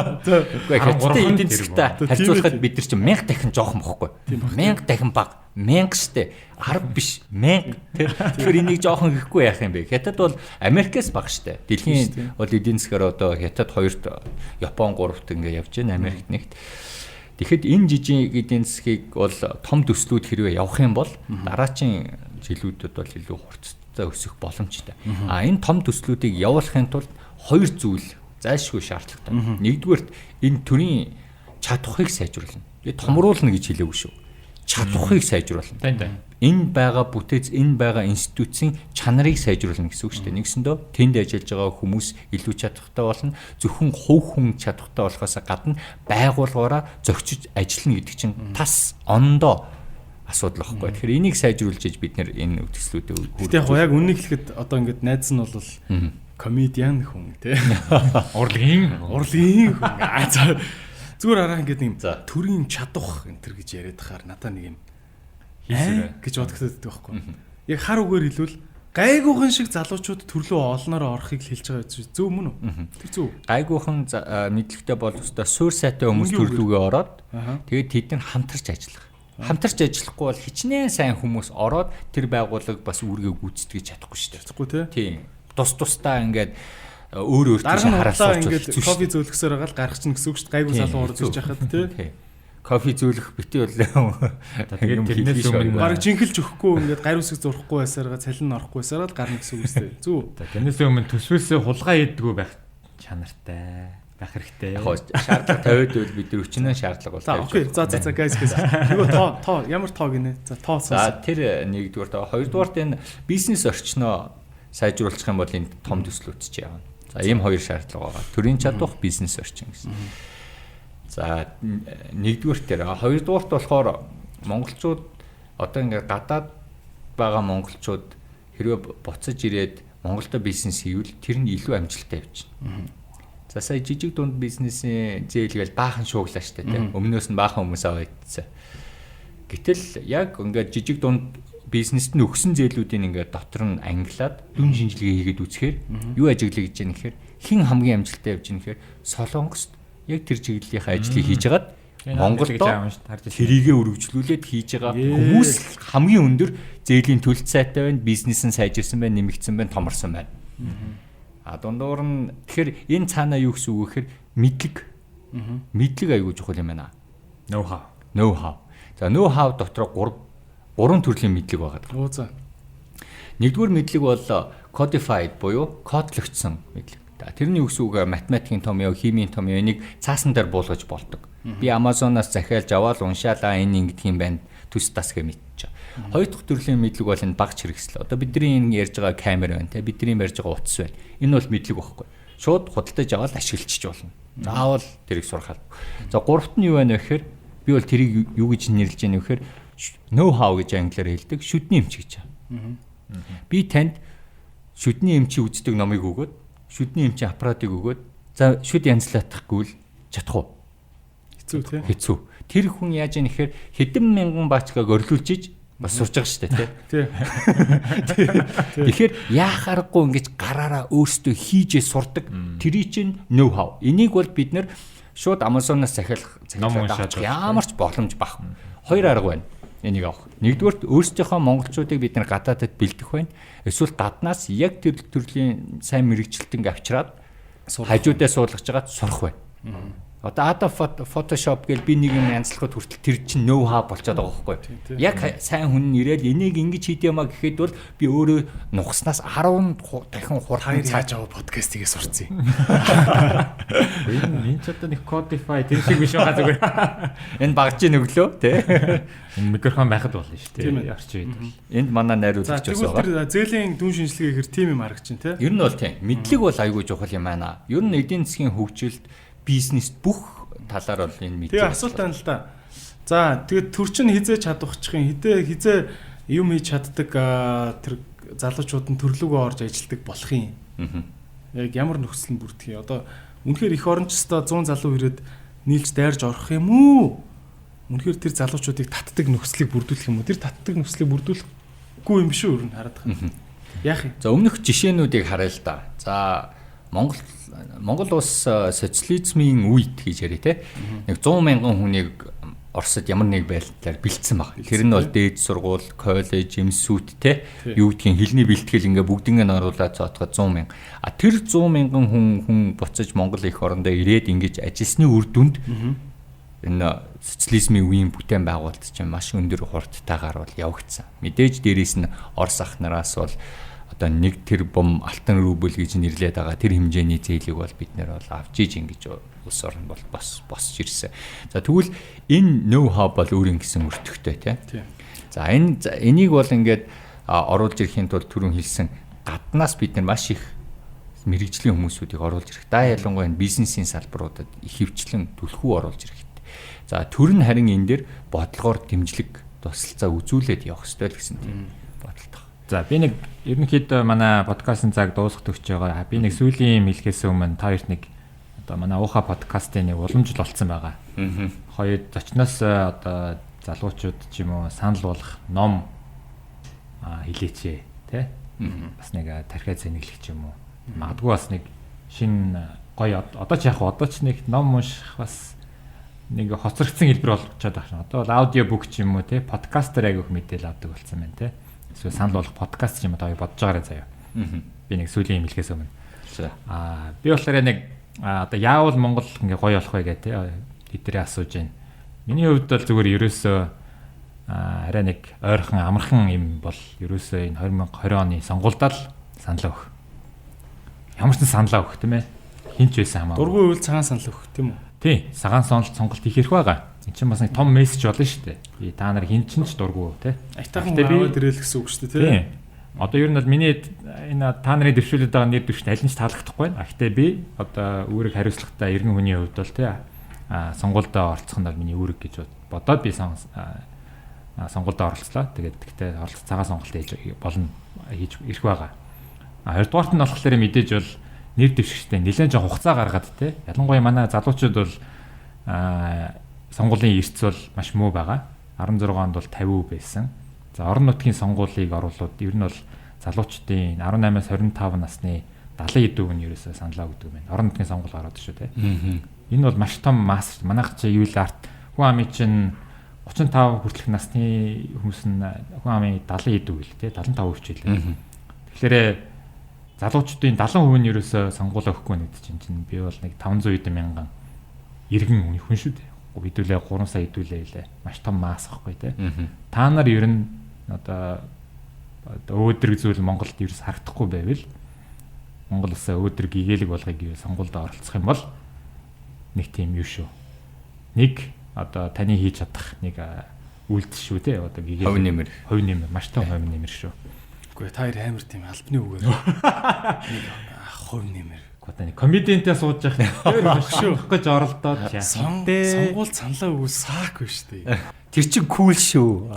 Үгүй хятадын эдийн засагтай харьцуулахад бид нар чинь 1000 дахин жоохон бохгүй. 1000 дахин бага. 1000 штэ. 10 биш 1000 тэр. Тэгэхээр энийг жоохон гэхгүй яах юм бэ? Хятад бол Америкээс бага штэ. Дэлхийн бол эдийн засгаар одоо Хятад 2-т, Япон 3-т ингээ явж байна, Америкт нэгт. Тэгэхэд энэ жижиг эдийн засгийг бол том төслүүд хэрвээ явах юм бол дараачийн жилүүдэд бол илүү хурцтай өсөх боломжтой. А энэ том төслүүдийг явуулахын тулд хоёр зүйл зайлшгүй шаардлагатай. Нэгдүгээрт энэ төрийн чадварыг сайжруулна. Би томруулна гэж хэлээгүй шүү. Чадварыг сайжруулна. Энэ байгаа бүтээц, энэ байгаа институцийн чанарыг сайжруулна гэсэн үг шүү дээ. Нэгсэндөө тэнд ажиллаж байгаа хүмүүс илүү чадвартай болно. Зөвхөн хувь хүн чадвартай болохоос гадна байгууллагаараа зохицож ажиллана гэдэг чинь тас ондоо асуудал байхгүй. Тэгэхээр энийг сайжруулж иж бид нэр энэ төслүүдэд хүрч. Гэтэ яг үннийг хэлэхэд одоо ингээд найз нь бол комедиан хүн тий. Урлагийн хүн. За зүгээр араа ингээд юм төрийн чадвах энэ төр гэж яриад хахаар надаа нэг юм хийсэрэ гэж бодогдоод байдаг байхгүй. Яг хар үгээр хэлвэл гайгуухан шиг залуучууд төрлөө олноороо орохыг л хэлж байгаа зүйл зөв мөн үү? Тэр зөв. Гайгуухан мэдлэгтэй бол өстой суур сайтай хүмүүс төрлүүгээ ороод тэгээд тэд нар хамтарч ажиллах. Хамтарч ажиллахгүй бол хичнээн сайн хүмүүс ороод тэр байгууллага бас үүргээ гүйцэтгэж чадахгүй шүү дээ. Чадахгүй тий. Тийм. Тус тусдаа ингээд өөр өөртөө хараад сууж ингээд кофе зөөлгсөөр байгаа л гарах чинь гэсэн үг шүү дээ. Гайгүй залуу орж ирж хахад тий. Кофе зөөлөх бити бол тэгээд тэрнээс өмнө бараг жинхэлж өгөхгүй ингээд гар үсэг зурхгүй байсараа цалин орохгүй байсараа л гарна гэсэн үг шүү дээ. Зүг. За тэрнээс өмнө төсвөөсөө хулгай хийдгүү байх чанартай байх хэрэгтэй. Яг шаардлага тавиад байвал бид нар өчнөө шаардлага бол тавьж. Окей. За за guys guys. Нөгөө тоо ямар тоо гинэ? За тоо. За тэр нэгдүгээр тоо. Хоёрдугаарт энэ бизнес орчноо сайжруулах юм бол энэ том төслүүд чи явна. За ийм хоёр шаардлага байгаа. Төрийн чадвах, бизнес орчин гэсэн. За нэгдүгээр дээр, хоёрдугаарт болохоор монголчууд одоо ингээд гадаад байгаа монголчууд хэрвээ буцаж ирээд Монголдо бизнес хийвэл тэр нь илүү амжилттай явчихна. За сая жижиг дунд бизнесийн зээл гээл баахан шууглаа штэ тий. Өмнөөс нь баахан хүмүүс аваадсан. Гэтэл яг ингээд жижиг дунд бизнест нь өгсөн зээлүүдийг ингээд дотор нь ангилаад дүн шинжилгээ хийгээд үзэхээр юу ажиглагдаж байгаа нэхэр хэн хамгийн амжилттай явж байгаа нэхэр Солонгост яг тэр чиглэлийнхээ ажлыг хийж хагаад Монголд тэрийгэ өргөжлүүлээд хийж байгаа хүмүүс хамгийн өндөр зээлийн төлөлт сайтай байна, бизнес нь сайжирсан байна, нэмэгдсэн байна, томорсон байна. А дундуур нь тэгэхээр энэ цаанаа юу гэсэн үг гэхээр мэдлэг. Мэдлэг айгүй чухал юм байна. Know how. Know how. За know how дотор гурван төрлийн мэдлэг байгаа. Оо за. Нэгдүгээр мэдлэг бол codified буюу кодлогдсон мэдлэг. Тэр нь юу гэсэн үг вэ? Математикийн томьёо, химийн томьёо энийг цаасан дээр буулгаж болдог. Би Amazon-аас захиалж аваад уншаалаа энэ ингэдэг юм байна. Төс тас гэ мэдчих. Хоёр дахь төрлийн мэдлэг бол энэ багц хэрэгсэл. Одоо бидний энэ ярьж байгаа камер байна те, бидний ярьж байгаа утас байна. Энэ бол мэдлэг байхгүй. Шууд худалдаж аваад ашиглчих болно. Заавал тэрийг сурах албагүй. За гуравт нь юу байна вэ гэхээр би бол тэрийг юу гэж нэрлэж байна вэ гэхээр know how гэж англиар хэлдэг, шүдний эмч гэж. Би танд шүдний эмчийн үздэг номыг өгөөд, шүдний эмчийн аппаратыг өгөөд, за шүд янзлаатахгүй л чадах уу? Хэцүү тий. Хэцүү. Тэр хүн яаж яах гэхээр хэдэн мянган баачкаг орлуулж иж бас сурж байгаа шүү дээ тий. Тэгэхээр яах аргагүй ингэж гараараа өөрсдөө хийжээ сурдаг. Тэрий чинь know how. Энийг бол бид нэр шууд Amazon-аас захиалах захиалаад ямар ч боломж байхгүй. Хоёр арга байна энийг авах. Нэгдүгээрт өөрсдийнхөө монголчуудыг бид нар гадаадад бэлдэх байна. Эсвэл гаднаас яг тэр төрлийн сайн мэрэгчлэлтэнг авчираад хажуудаа суулгаж байгаад сурах байна. Одоо Adobe Photoshop гээл би нэг юм янзлахад хүртэл тэр чинь know how болчиход байгаа байхгүй. Яг сайн хүн нь ирээл энийг ингэж хийдэ юмаа гэхэд бол би өөрөө нухаснаас 10 дахин хурдан цааж аваа подкастыг сурцсан. Энэ ч одоо нэг codify тэр шиг биш байгаа зүгээр. Энэ багжийн өглөө тий. Энэ микрофон байхад болно шүү дээ. Орчин үед бол. Энд манай найруулагч бас байгаа. Тэр зээлийн дүн шинжилгээ гэхэр тийм юм харагч чинь тий. Ер нь бол тийм. Мэдлэг бол айгүй чухал юм байна. Ер нь эдийн засгийн хөгжилд бизнест бүх талаар бол энэ мэдлэг. Тэгээ асуулт байна л да. За тэгээд төр чинь хизээ чадвахчих юм хизээ юм хийж чаддаг тэр залуучууд нь төрлөөгөө орж ажилтдаг болох юм. Яг ямар нөхцөл нь бүрдэх юм. Одоо үнэхээр их оронч өстой 100 залуу ирээд нийлж дайрж орох юм уу? Үнэхээр тэр залуучуудыг татдаг нөхцөлийг бүрдүүлэх юм уу? Тэр татдаг нөхцөлийг бүрдүүлэхгүй юм биш үү? Ер нь хараад байгаа. Яах юм? За өмнөх жишээнүүдийг харъя л да. За Монгол улс социализмын үед гэж яриа те. Нэг 100 мянган хүнийг Оросд ямар нэг байдлаар бэлдсэн баг. Тэр нь бол дээд сургууль, коллеж, эмсүүд те юу гэдгийг хэлний бэлтгэл ингээ бүгднийг нь оруулаад цоотгоо 100 мянга. А тэр 100 мянган хүн буцаж Монгол эх орондоо ирээд ингэж ажилласны үр дүнд энэ социализмын үеийн бүтээн байгуулалт чинь маш өндөр хурдтайгаар бол явагдсан. Мэдээж дээрээс нь Орос ах нараас бол одоо 1 тэрбум алтан рубль гэж нэрлээд байгаа тэр хэмжээний зээлийг бол бид нэр бол авч иж ингэж улс орн бол бос босч ирсэн. За тэгвэл энэ know how бол өөр ингэсэн өртөгтэй тий. За энэ энийг бол ингээд оруулж ирэхийн тулд түрүүн хэлсэн гаднаас бид нар маш их мэрэгжлийн хүмүүсүүдийг оруулж ирэх. Да ялангуяа энэ бизнесийн салбаруудад их хөвчлэн түлхүү оруулж ирэх. За төр нь харин энэ дээр бодлогоор дэмжлэг тусалцаа үзүүлээд явах ёстой л гэсэн тийм бодолтой. За би нэг ерөнхийдөө манай подкастын цаг дуусах төгсөж байгаа. Би нэг сүүлийн юм хэлэхээс өмнө та хоёрт нэг одоо манай ууха подкастын нэг уламжлал болцсон байгаа. Хоёр зочноос одоо залуучууд ч юм уу санал болгох ном хэлээч тэ. Бас нэг тархиа зэнэглэх ч юм уу. Магадгүй бас нэг шинэ гоё одоо ч яг одоо ч нэг ном унших бас нэг хоцрогдсон хэлбэр болчиход байгаа шин. Одоо бол аудио бүк ч юм уу те подкастер айгүйх мэдээлэл авдаг болсон байна те. Эсвэл санал болгох подкаст ч юм уу та бодож байгаарай заяа. Би нэг сүүлийн юм хэлэхээс өмнө. Би болохоор нэг одоо яавал Монгол ингээ гоё болох вэ гэх те тэдний асууж байна. Миний хувьд бол зүгээр ерөөсөө арай нэг ойрхон амархан юм бол ерөөсөө энэ 2020 оны сонгуульдаа л санал өгөх. Ямар ч саналаа өгөх тийм ээ. Хин ч байсан хамаагүй. Дургүй үйл цагаан санал өгөх тийм үү? Тий, цагаан сонголт хийх хэрэг байгаа. Энд чинь бас нэг том мессеж болно шүү дээ. Би та нар хин ч ч дургүй тий. Айтайхан аваад ирээл гэсэн үг шүү дээ тий. Одоо ер нь бол миний энэ та нарын дэвшүүлээд байгаа нэр дэвшин аль нь ч таалагдахгүй байна. А гэхдээ би одоо үүрэг хариуцлагатай иргэн хүний хувьд бол тий Сонгуульдаа оролцох нь бол миний үүрэг гэж бодоод би сонгуульдаа оролцлоо. Тэгээд гэхдээ оролцох цагаан сонголт хийж болно, хийж ирэх байгаа. Хоёрдугаарт нь болохоор мэдээж бол нэр дэвшигчтэй нэлээд жоох хугацаа гаргаад те. Ялангуяа манай залуучууд бол сонгуулийн эрс бол маш муу байгаа. 16 онд бол 50% байсан. За, орон нутгийн сонгуулийг оруулаад ер нь бол залуучдын 18-аас 25 насны 70 хэдэн нь ерөөсөө саналаа өгдөг юм байна. Орон нутгийн сонгуул гараад шүү те. Энэ бол маш том масс. Манайх чи юу л арт хүн амын чинь 35 хүртэлх насны хүмүүс нь хүн амын 70 хэдэн үйл те, 75% ч хэлээ. Тэгэхээр залуучдын 70% нь ерөөсөө сонгуулаа өгөхгүй нэг чинь би бол нэг 500 хэдэн мянган иргэн хүн шүү дээ. Хэдүүлээ 3 сая хэдүүлээ илээ. Маш том масс ахгүй те. Та нар ер нь одоо өөдрөг зүйл Монголд ерөөс харагдахгүй байвал, Монгол улсаа өөдрөг гэгээлэг болгоё гэвэл сонгуульд оролцох юм бол нэг тийм юу шүү. Нэг одоо таны хийж чадах нэг үйлдэл шүү те, одоо гэгээлэг. Хувь нэмэр. Хувь нэмэр, маш том хувь нэмэр шүү. Үгүй, та хоёр амар тийм албаны үгээр нэг хувь нэмэр. Одоо нэг комедиантай сууж явах шүү гэж оролдоод сонгуул саналаа өгвөл саак биш үү? Тэр чинь кул шүү.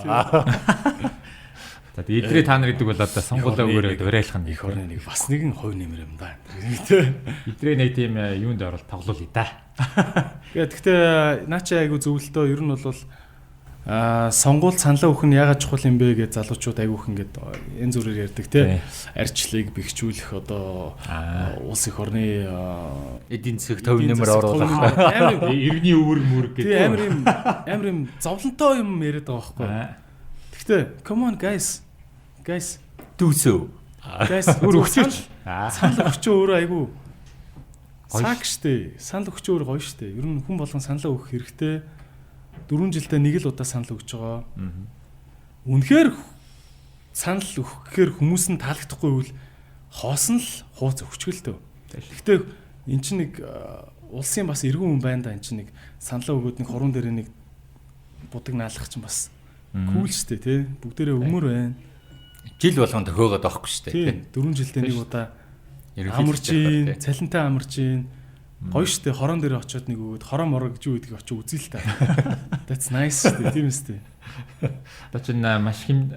За, тэгээ эдрээ та нар гэдэг бол одоо сонгуулаа өгөөрэй уриалах нь их орны нэг бас нэгэн хувь нэмэр юм да. Тэ. Эдрээ нэг тийм юунд орол тоглоулъя да. Гэхдээ наа чи айгу зөвлөлтөө ер нь бол сонгуул саналаа өгөх нь яагаад чухал юм бэ гэж залуучууд айгүйх ингээд янз бүрээр ярьдаг те. Арчлыг бэхжүүлэх, одоо улс их орны эдийн засагт хувь нэмэр оруулах, амар иргэний үүрэг мүрэг гэдэг амар юм зовлонтой юм яриад байгаа байхгүй. Гэхдээ come on, guys, guys, дүүсөө. Guys, өөр өгчөөч. Санал өгчөө өөрөө айгүй сак штэ. Санал өгчөө өөрөө гоё штэ. Ер нь хүн болгон саналаа өгөх хэрэгтэй. 4 жилдээ нэг л удаа санал өгч байгаа. Үнэхээр санал өгөх гэхээр хүмүүс нь таалагдахгүй байвал хоосон л хууц өгчгөл төө. Гэхдээ эн чинь нэг улсын бас эргэн хүн байна да, эн чинь нэг саналаа өгөөд нэг хурун дээр нэг будаг наалах чинь бас кул штэ тий. Бүгдээрээ өмөр байна. Жил болгон тохиогоод байхгүй штэ тий. 4 жилдээ нэг удаа амарч ийн, цалинтай амарч ийн. Гоё штэ, хорон дээр очиод нэг өгөөд хорон моро гэж юу гэдгийг очиж үзье л та. That's nice штэ, тийм үстэй. Одоо чинь маш хэм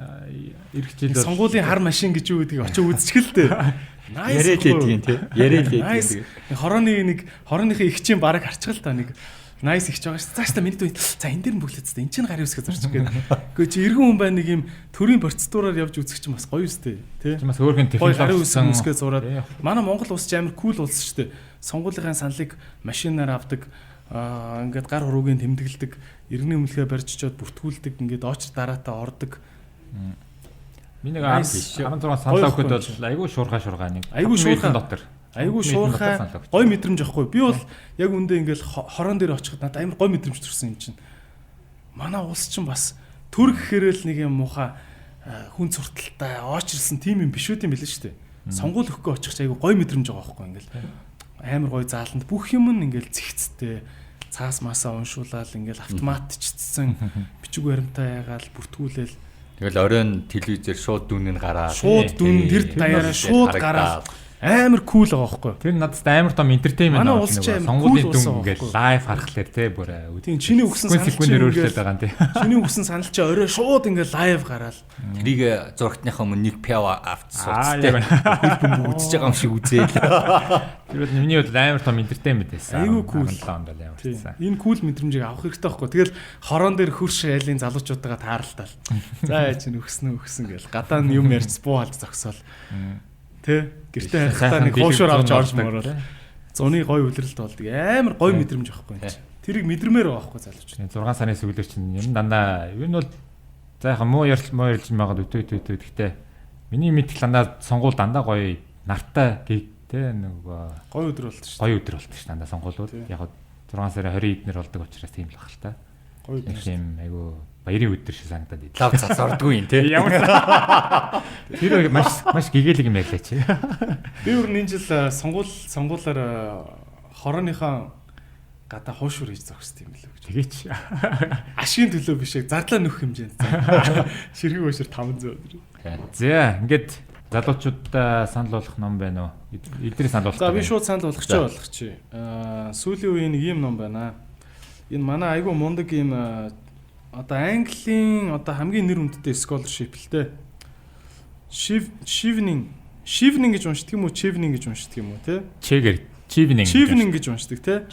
эх жил сонгуулийн хар машин гэж юу гэдгийг очиж үзчих л дээ. Nice. Яриад байдгийн тий. Яриад байдгийн. Хорооны нэг хорооныхын эгчийн бараг харчих л та, нэг nice эгч байгаа шүү. Зааш та миний дүү, за, энэ дээр нь бүглээ зү. Энэ чинь гарын үсгээ зурчих гээд. Гэхдээ чи эргэн хүн байна, нэг юм төрийн процедураар явж үзэх чинь бас гоё үстэй тий. Чи бас өөрхөн технологи гарын үсэг үсгээ зураад манай Монгол улс чи амар кул улс шүү дээ. Сонгуулийн саналыг машинаар авдаг, ингээд гар хуруугийн тэмдэглэдэг, иргэний өмнөлгөө барьж очиод бүртгүүлдэг, ингээд очр дараатай ордог. Миний нэг 16 саналаа өгөхөд бол айгүй шуурхай шуурхай нэг айгүй шуурхай дотор айгүй шуурхай гой мэдрэмж авахгүй. Би бол яг үндэ ингээл хорон дээр очиход надад амар гой мэдрэмж төрсөн юм чинь. Манай улс чинь бас төр гэхээрэл нэг юм муухай хүн сурталтай оочирсан тийм юм биш үү юм билээ шүү дээ. Сонгуул өгөхгүй очих чи айгүй гой мэдрэмж байгаа байхгүй, ингээл амар гой зааланд бүх юм нь ингээл зэгцтэй, цаас масаа уншуулаад, ингээл автоматчдсан, бичиг баримтаа ягаал бүртгүүлээл. Тэгэл оройн телевизээр шууд дүн нь гараад шууд дүн тэр даяараа шууд гараад амар кул байгаа байхгүй. Тэр надад амар том entertainment. Манай улс чи амар сонгуулийн дүн ингээл live харахлаар те, бүр Тийм, чиний өгсөн санал чинь өөрчлөлт байгаа юм те. Чиний өгсөн санал чи орой шууд ингээл live гараал. Тэрийг зурагтныхаа өмнө нэг пиав авч сууц те. Хөл бөмбөг үзэж байгаа юм шиг үзээл. Тэр бол миний хувьд амар том entertainment байсан. Айгүй кул. 17 онд бол ямар ч байсан. Энэ кул мэдрэмжийг авах хэрэгтэй байхгүй. Тэгэл хорон дээр хөрш айлын залуучуудаа тааралтал. За, яа чинь өгсөн өгсөн гэл гадаа нь юм ярьж буу халж зогсоол. Тэ, гэртээ харихтаа нэг хуушуур авч орж морол. Зуны гой үлрэлт болдог. Амар гой мэдрэмж авахгүй юм чи. Тэрийг мэдрэмээр байгаа байхгүй залуучууд. 6 сарын сүүлээр чинь юм дандаа ер нь бол за яхаа муу ярьж муу ярьж байгаад өтөө өтөө өтөө. Гэхдээ миний мэдэх дандаа сонгуул дандаа гоё нартай тэ нөгөө гоё өдөр болдог шүү. Гоё өдөр болдог шүү дандаа сонгуулууд. Яг 6 сарын 20 эднэр болдог учраас тийм л бах л та. Гоё өдөр. Тийм, айгу баярын өдөр шиг санагдаад идэв. Лав цац ордгүй юм те. Ямар тэр маш маш гэгээлэг юм ярьлаа чи. Би өөр энэ жил сонгуулаар хорооныхоо гадаа хуушуур хийж зогссон юм билүү гэж. Тэгээч. Ашигын төлөө биш, яг зардлаа нөхөх хэмжээнд. Ширхэг хуушуур 500 өдөр. За, ингээд залуучуудаа санал болгох ном байна уу? Эдний санал болгох. За, би шууд санал болгочих болгочих. Сүүлийн үеийн нэг юм ном байна. Энэ манай айгүй мундаг юм одоо Английн одоо хамгийн нэр хүндтэй scholarship л те. Chevening Chevening гэж уншдаг юм уу? Chevening гэж уншдаг юм уу те? Чегээр Chevening. Chevening гэж уншдаг те.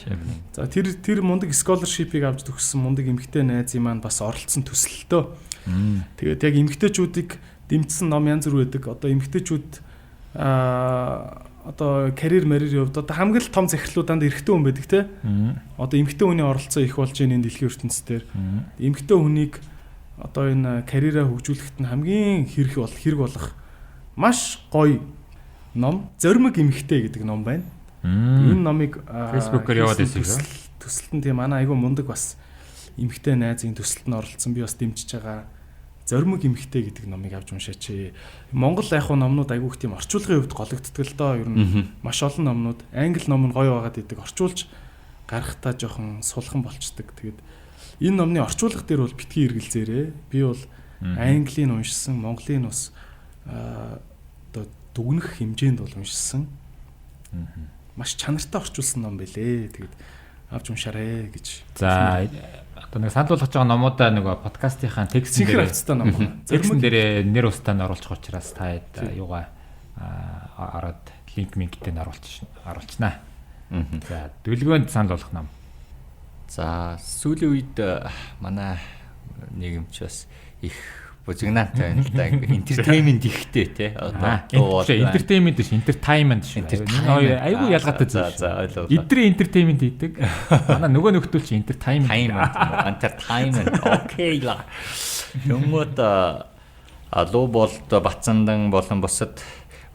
За тэр мундаг scholarship-ыг авч төгссөн мундаг эмэгтэй найзын маань бас оролцсон төсөлтөө. Тэгээд яг эмэгтэйчүүдийг дэмжсэн ном янз бүр байдаг. Одоо эмэгтэйчүүд одоо карьер марьер явд одоо хамгийн л том захирлууд дандаа эрэгтэй хүн байдаг те. Одоо эмэгтэй хүний оролцоо их болж байна энэ дэлхийн ертөнцийн дээр. Эмэгтэй хүнийг одоо энэ карьераа хөгжүүлэхэд нь хамгийн хэрэг болох маш гоё ном Зоримог эмэгтэй гэдэг ном байна. Энэ номыг Facebook-оор яваад байсан юм. Төсөлт нь тийм манай айгүй мундаг бас эмэгтэй найзын төсөлт нь оролцсон, би бас дэмжиж байгаа. Зоримог эмэгтэй гэдэг номыг авч уншаач. Монгол яг хуу номнууд айгүй их тийм орчуулгын хувьд гологддог л доо. Ер нь маш олон номнууд англи ном нь гоё байгаад идэг, орчуулж гарахтаа жоохон сулхан болчдөг. Тэгээд энэ номны орчуулга дээр бол битгий эргэлзээрээ. Би бол английн уншсан, монголын бас одоо дүгнэх хэмжээнд бол уншсан. Маш чанартай орчуулсан ном байлээ. Тэгээд авч уншаарэ гэж. За одоо нэг санал болгож байгаа номуудаа нөгөө подкастынхаа текстэн дээр авцтай ном байна. Текстэн дээр нэр устаа нь оруулах учраас та юугаа ороод линк мингтэй нь оруулчихнаа. За дүлгөөнд санал болгох ном. За сүүлийн үед манай нийгэмч бас их бужигнаантай байна л да. Entertainment ихтэй те. Одоо entertainment биш, entertainment шүү. Энэ хоёр айгүй ялгаатай зүйл. За ойлголоо. Эдрийн entertainment хийдэг. Манай нөгөө нөхдөл чи entertainment. Entertainment. Окей ла. Тэнгүүд луу болд Бацандан болон бусад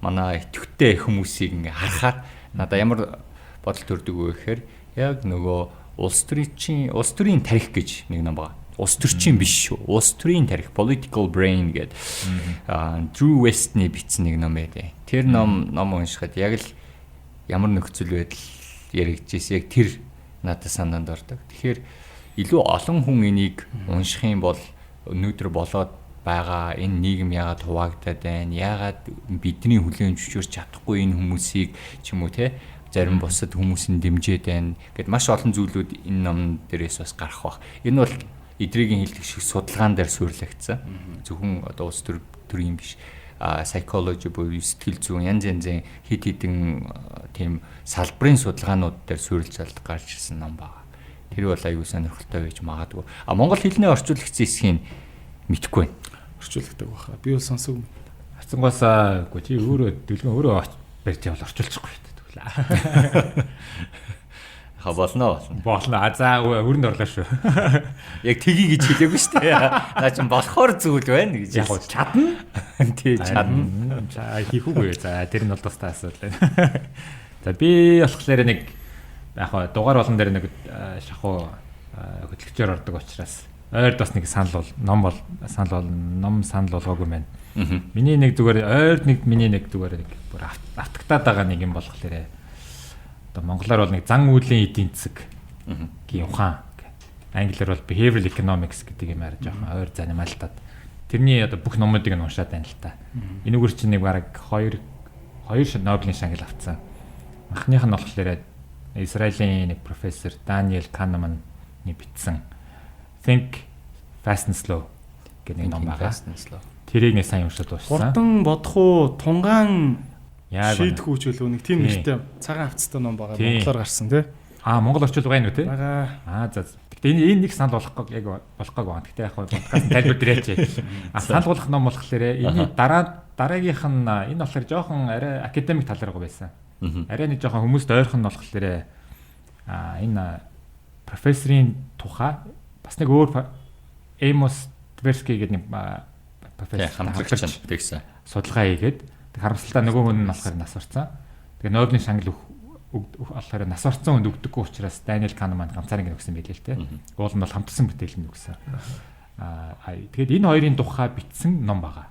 манай идэвхтэй хүмүүсийг ингээ харахаар надаа ямар бодол төрдөг вэ гэхээр яг нөгөө улс төрийн тарих гэж нэг ном байгаа. Улс төрчийн биш шүү. Улс төрийн тарих Political Brain гэдэг Drew West-ний бичсэн нэг ном байдаг. Тэр ном уншихад яг л ямар нөхцөл байдал яригдчихсэн яг тэр надад санаанд ордог. Тэгэхээр илүү олон хүн энийг унших юм бол өнөөдөр болоод байгаа энэ нийгэм яагаад хуваагдаад байна? Яагаад бидний хүлээн зөвшөөрч чадахгүй энэ хүмүүсийг ч юм уу те зарим бусад хүмүүс нь дэмжиж байна гэд маш олон зүйлүүд энэ ном дээрээс бас гарах бах. Энэ бол эдрийн хэлдэг шиг судалгаан дээр суйрлагдсан. Зөвхөн одоо улс төрийн биш, psychology буюу сэтгэл зүйн янз янзын хэд хэдэн тийм салбарын судалгаанууд дээр суйрлж гарч ирсэн ном байна. Тэр бол аюул сонирхолтой байж магадгүй. А монгол хэлний орчуулагчсан хэсгийг мэдэхгүй байна. Орчуулагдаг баха. Би бол сонсог. Хацангуусаа үгүй чи өөрөө дүлгэн өөрөө барьж явал орчуулчихгүй шүү дээ. Ха болно. Болно. За өрөнд орлоо шүү. Яг тгий гэж хэлээгүй шүү дээ. Наа чин болохоор зүйл байна гэж. Яг чадна. Тий чадна. За хийх үгүй. За тэр нь бол тусдаа асуудал байна. За би болохоор нэг яг дугаар болон дээр нэг шахуу хөтлөгчөөр ордог учраас ойрд бас нэг санал бол ном бол санал бол ном санал болгоогүй байна. Миний нэг зүгээр ойрд нэг миний нэг зүгээр нэг бүр автагтаад байгаа нэг юм болохоор одоо монголоор бол нэг зан үйлийн эдийн засаг гийн ухаан. Англиар бол behavioral economics гэдэг юм арай жоохон ойр занималтаад. Тэрний одоо бүх номуудыг нь уншаад байна л та. Энүүгээр чинь нэг бараг хоёр Нобелийн шагнал авцсан. Анхных нь болохоор Израилийн нэг профессор Даниэл Канеманы бичсэн Think Fast and Slow гэдэг нэг ном байгаа. Тэрийг нэг сайн уншаад дууссан. Хурдан бодох уу, тунгаан шийдэх үү ч үлээ нэг тийм нэртэй цагаан хавцтай ном байгаа. Монголоор гарсан тий. Аа монгол орчуулга байна уу тий? Байгаа. Аа за. Гэхдээ энэ нэг санал болгох яг болох гаг байна. Гэхдээ яг подкаст тайлбар дээр яач. Аа санал болгох ном болохоор энэний дараагийнх нь энэ болохоор жоохон арай академик талаар байсан. Арай нэг жоохон хүмүүст ойрхон нь болохоор аа энэ профессорын тухай бас нэг өөр Amos Tversky гэдэг нэг профессор хамтрагч тэгсэн. Судалгаа хийгээд харамсалтай нөгөө хүн нь болохоор нас барсан. Тэгээ Нобелийн шагнал болохоор нас барсан хүнд өгдөггүй учраас Даниэл Канеман ганцаар ингэ өгсөн байлээ л те. Уул нь бол хамтарсан бүтээл нь өгсөн. Тэгээд энэ хоёрын тухай бичсэн ном байгаа.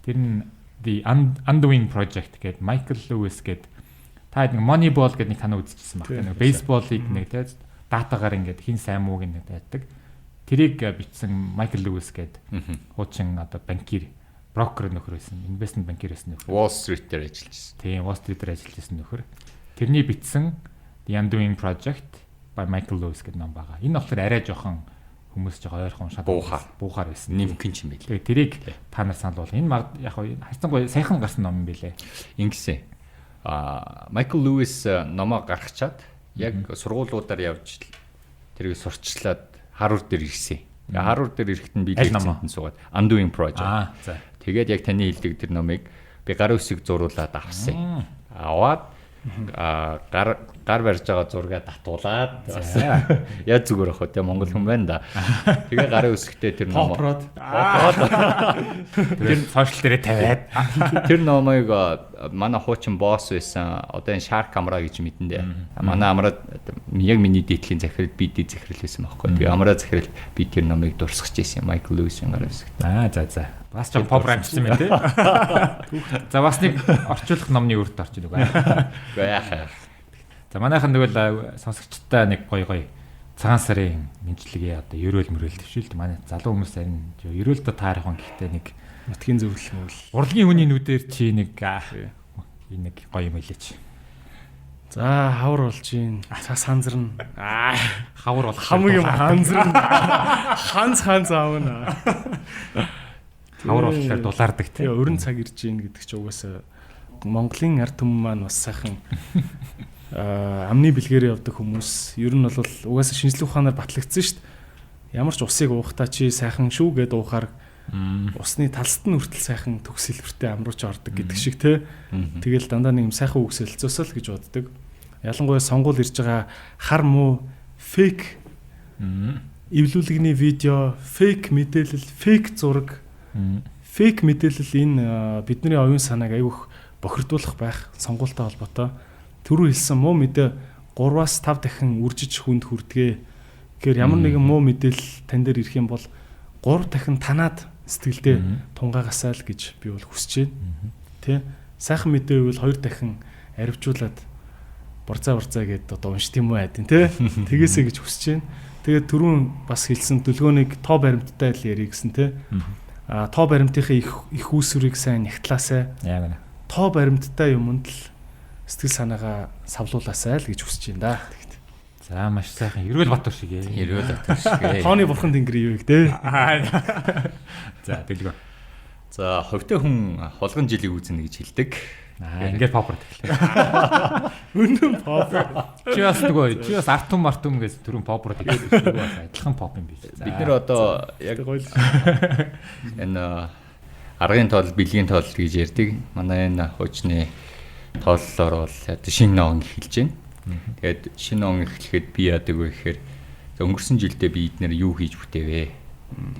Тэр нь The Undoing Project гэдэг Майкл Лewis гэдэг та нэг Moneyball гэдэг нэг кино үзчихсэн баг. Нэг бейсболыг нэг те датагаар ингээд хин сайн мууг нэг байдаг. Тэрийг бичсэн Майкл Лewis гэдэг хуучин одоо банкир брокер нөхөр байсан. Инвестмент банкир байсан нөхөр. Wall Street дээр ажиллаж байсан. Тийм, Wall Street дээр ажиллаж байсан нөхөр. Тэрний бичсэн The Undoing Project by Michael Lewis гэдэг ном байгаа. Энэ болохоор арай жоохон хүмүүс жоохон ойрхон уншаад буухаар байсан. Нэмхэн ч юм байл. Тэгээ тэрийг та нар санал болгоо. Энэ яг харьцангуй саяхан гарсан ном юм билэ. Ингэсэн. Michael Lewis номоо гаргачаад яг сургуулиудаар явж тэрийг сурчлаад Harvard дээр ирсэн. Harvard дээр ирэхэд нь би лекцэнд суугаад Undoing Project. Тэгээд яг таны хэлдэг тэр номыг би гар үсэг зуруулаад авсан. Аваад гар барьж байгаа зургаа татуулаад бас яа зүгээр ах вэ те Монгол хүн байна да. Тэгээ гарын үсгтээ тэр ном Попрод тэр сошиал дээрээ тавиад тэр номыг манай хуучин босс байсан одоо энэ Shark Amra гэж мэдэндээ. Манай Amra яг миний дээдлийн захирал би дээд захирал байсан байхгүй. Тэгээ Amra захирал би тэр номыг дурсгаж байсан Майкл Льюисийн гарын үсгт. За. Бас ч pop рамчсан байна тий. За бас нэг орчуулах номны үрд орчих нүг. Үгүй яах. За манайхан тэгвэл сонсогчтой нэг гоё гоё цагаан сарын мэдлэгээ одоо ерөөл мөрөөл төвшүүлд манай залуу хүмүүс харин ерөөлдө таарах хүн гэхдээ нэг нутгийн зөвлөл мөвл. Урлагийн хүний нүдээр чи нэг энэ нэг гоё юм хэлээч. За хавар болж гин цас ханзарна. Хавар бол хамаг юм ханзарна. Ханц ханц аавна. Хавар болохоор дулаардаг тийм. Өрн цаг ирж гин гэдэг чи угаасаа Монголын ард түмэн маань бас сайхан амны бэлгээр явдаг хүмүүс. Ер нь бол угаасаа шинжлэх ухаанаар батлагдсан шүү дээ. Ямар ч усыг уухтаа чи сайхан шүү гэд уухаар усны талст нь хүртэл сайхан төгс хэлбэртэй амруулж ордог гэдэг шиг те. Тэгэл дандаа нэг юм сайхан үг сэлцөөсөө л гэж боддог. Ялангуяа сонгуул ирж байгаа хар муу фейк эвлүүлэгний видео, фейк мэдээлэл, фейк зураг, фейк мэдээлэл энэ бидний оюун санааг айгүйх бохирдуулах байх сонгуультай холбоотой. Түрүү хэлсэн муу мэдээ 3-5 дахин үржиж хүнд хүрдэгэ. Тэгэхээр ямар нэгэн муу мэдээлэл тань дээр ирэх юм бол 3 дахин танаад сэтгэлдээ тунгаагасаа л гэж би бол хүсэж байна. Тэ? Сайхан мэдээ байвал 2 дахин аривчуулаад борцаа борцаа гэдээ одоо уншд юм уу айдин тэ? Тэгээсэй гэж хүсэж байна. Тэгээд түрүүн бас хэлсэн дүлгөөнийг тоо баримттай л ярих гэсэн тэ? Тоо баримтынхаа их үүсвэрийг сайн нягтлаасай. Яа гэнэ. Тоо баримттай юмд л сэтгэл санаагаа савлуулаасай л гэж хүсэж байна да. Тэгт. За маш сайхан. Ерөөл Батөр шиг ээ. Ерөөл Батөр шиг ээ. Тооны бурхан тэнгэр юу их те. За дэлгөө. За хувьтай хүн хулган жилийг үзнэ гэж хэлдэг. Ингээд попор тэглээ. Үнэн попор. Чи бас нөгөө чи бас артум мартум гэж түрүүн попор тэглээ. Бас адилхан поп юм биш. Бид нэр одоо яг энэ аргын тоол, бэлгийн тоол гэж ярьдаг. Манай энэ хуучны тооллоор бол шинэ он эхэлж байна. Тэгээд шинэ он эхлэхэд би яадаг вэ гэхээр өнгөрсөн жилдээ би эднэр юу хийж бүтээвэ?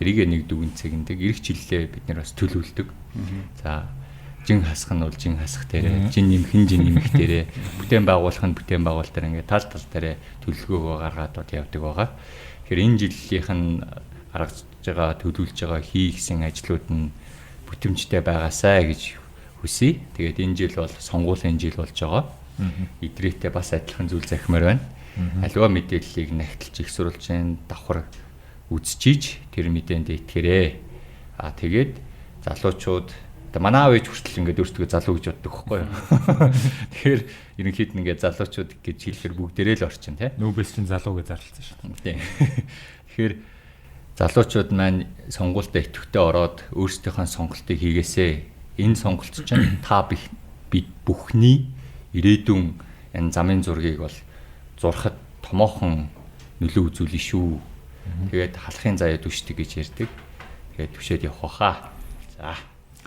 Тэрийг нэг дүгэн цэгэндэг. Ирэх жилдээ бид нэр бас төлөвлөдөг. За жин хасах нь бол жин хасах дээрээ, жин нэмэх нь жин нэмэх дээрээ, бүтээн байгуулах нь бүтээн байгуулалт дээр ингээд тал тал дээрээ төлөвлөгөөгөө гаргаад бод явдаг байгаа. Тэгэхээр энэ жилийнх нь гаргаж байгаа, төлөвлөж байгаа хийхсэн ажлууд нь бүтэмжтэй байгаасай гэж хүсье. Тэгээд энэ жил бол сонгуулийн жил болж байгаа. Идрээтэй бас адилхан зүйл захимаар байна. Аливаа мэдээллийг нагталж их сурвалжийн давхар үзчихийж тэр мэдээнд итгэрээ. Аа тэгээд залуучууд одоо манай аав ээж хүртэл ингээд өөрсдөө залуу гэж боддог байхгүй юу. Тэгэхээр ерөнхийд нь ингээд залуучууд гэж хэлэхэр бүгдээрээ л орчин тий. Нүүбэс чинь залуу гэж зарласан шүү дээ. Тэгэхээр залуучууд маань сонгуультай идэвхтэй ороод өөрсдийнхөө сонголтыг хийгээсэй. Энэ сонголт чинь та бид бүхний ирээдүйн энэ замын зургийг бол зурхад томоохон нөлөө үзүүлнэ шүү. Тэгээд халахын заяа түшдэг гэж ярьдаг. Тэгээд түшээд явах хаа. За.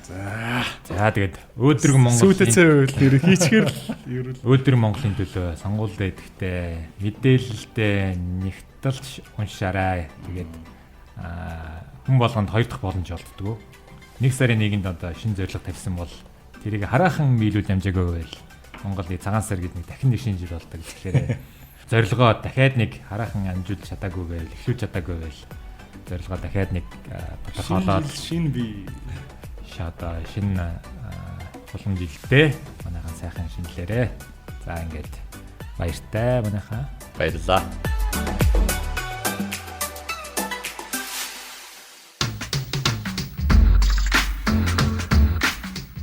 За тэгээд өөдрөг Монголын сүйтэцээ байвал нэр хийчихэр л ерүүл. Өөдрөг Монголын төлөө сонгуульд идэвхтэй мэдээлэлтэй нэгтэлж уншаарай. Тэгээд хүн болгонд хоёр дахь боломж олддог. 1 сарын 1-нд одоо шинэ зорилго тавьсан бол тэрийг хараахан биелүүл амжаагүй байвал Монголын цагаан сар гэдэг нэг дахин нэг шинэ жил болдог. Тэгэхээр зорилгоо дахиад нэг хараахан амжуулж чадаагүй байвал, эхлүүлж чадаагүй байвал зорилгоо дахиад нэг тодорхойлоод шинэ бий шата шинэ улам жилдээ манайхан сайхан шинэлээрээ. За ингээд баяртай манайхаа. Баярлалаа.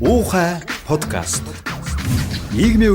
Уухай подкаст. Нийгмийн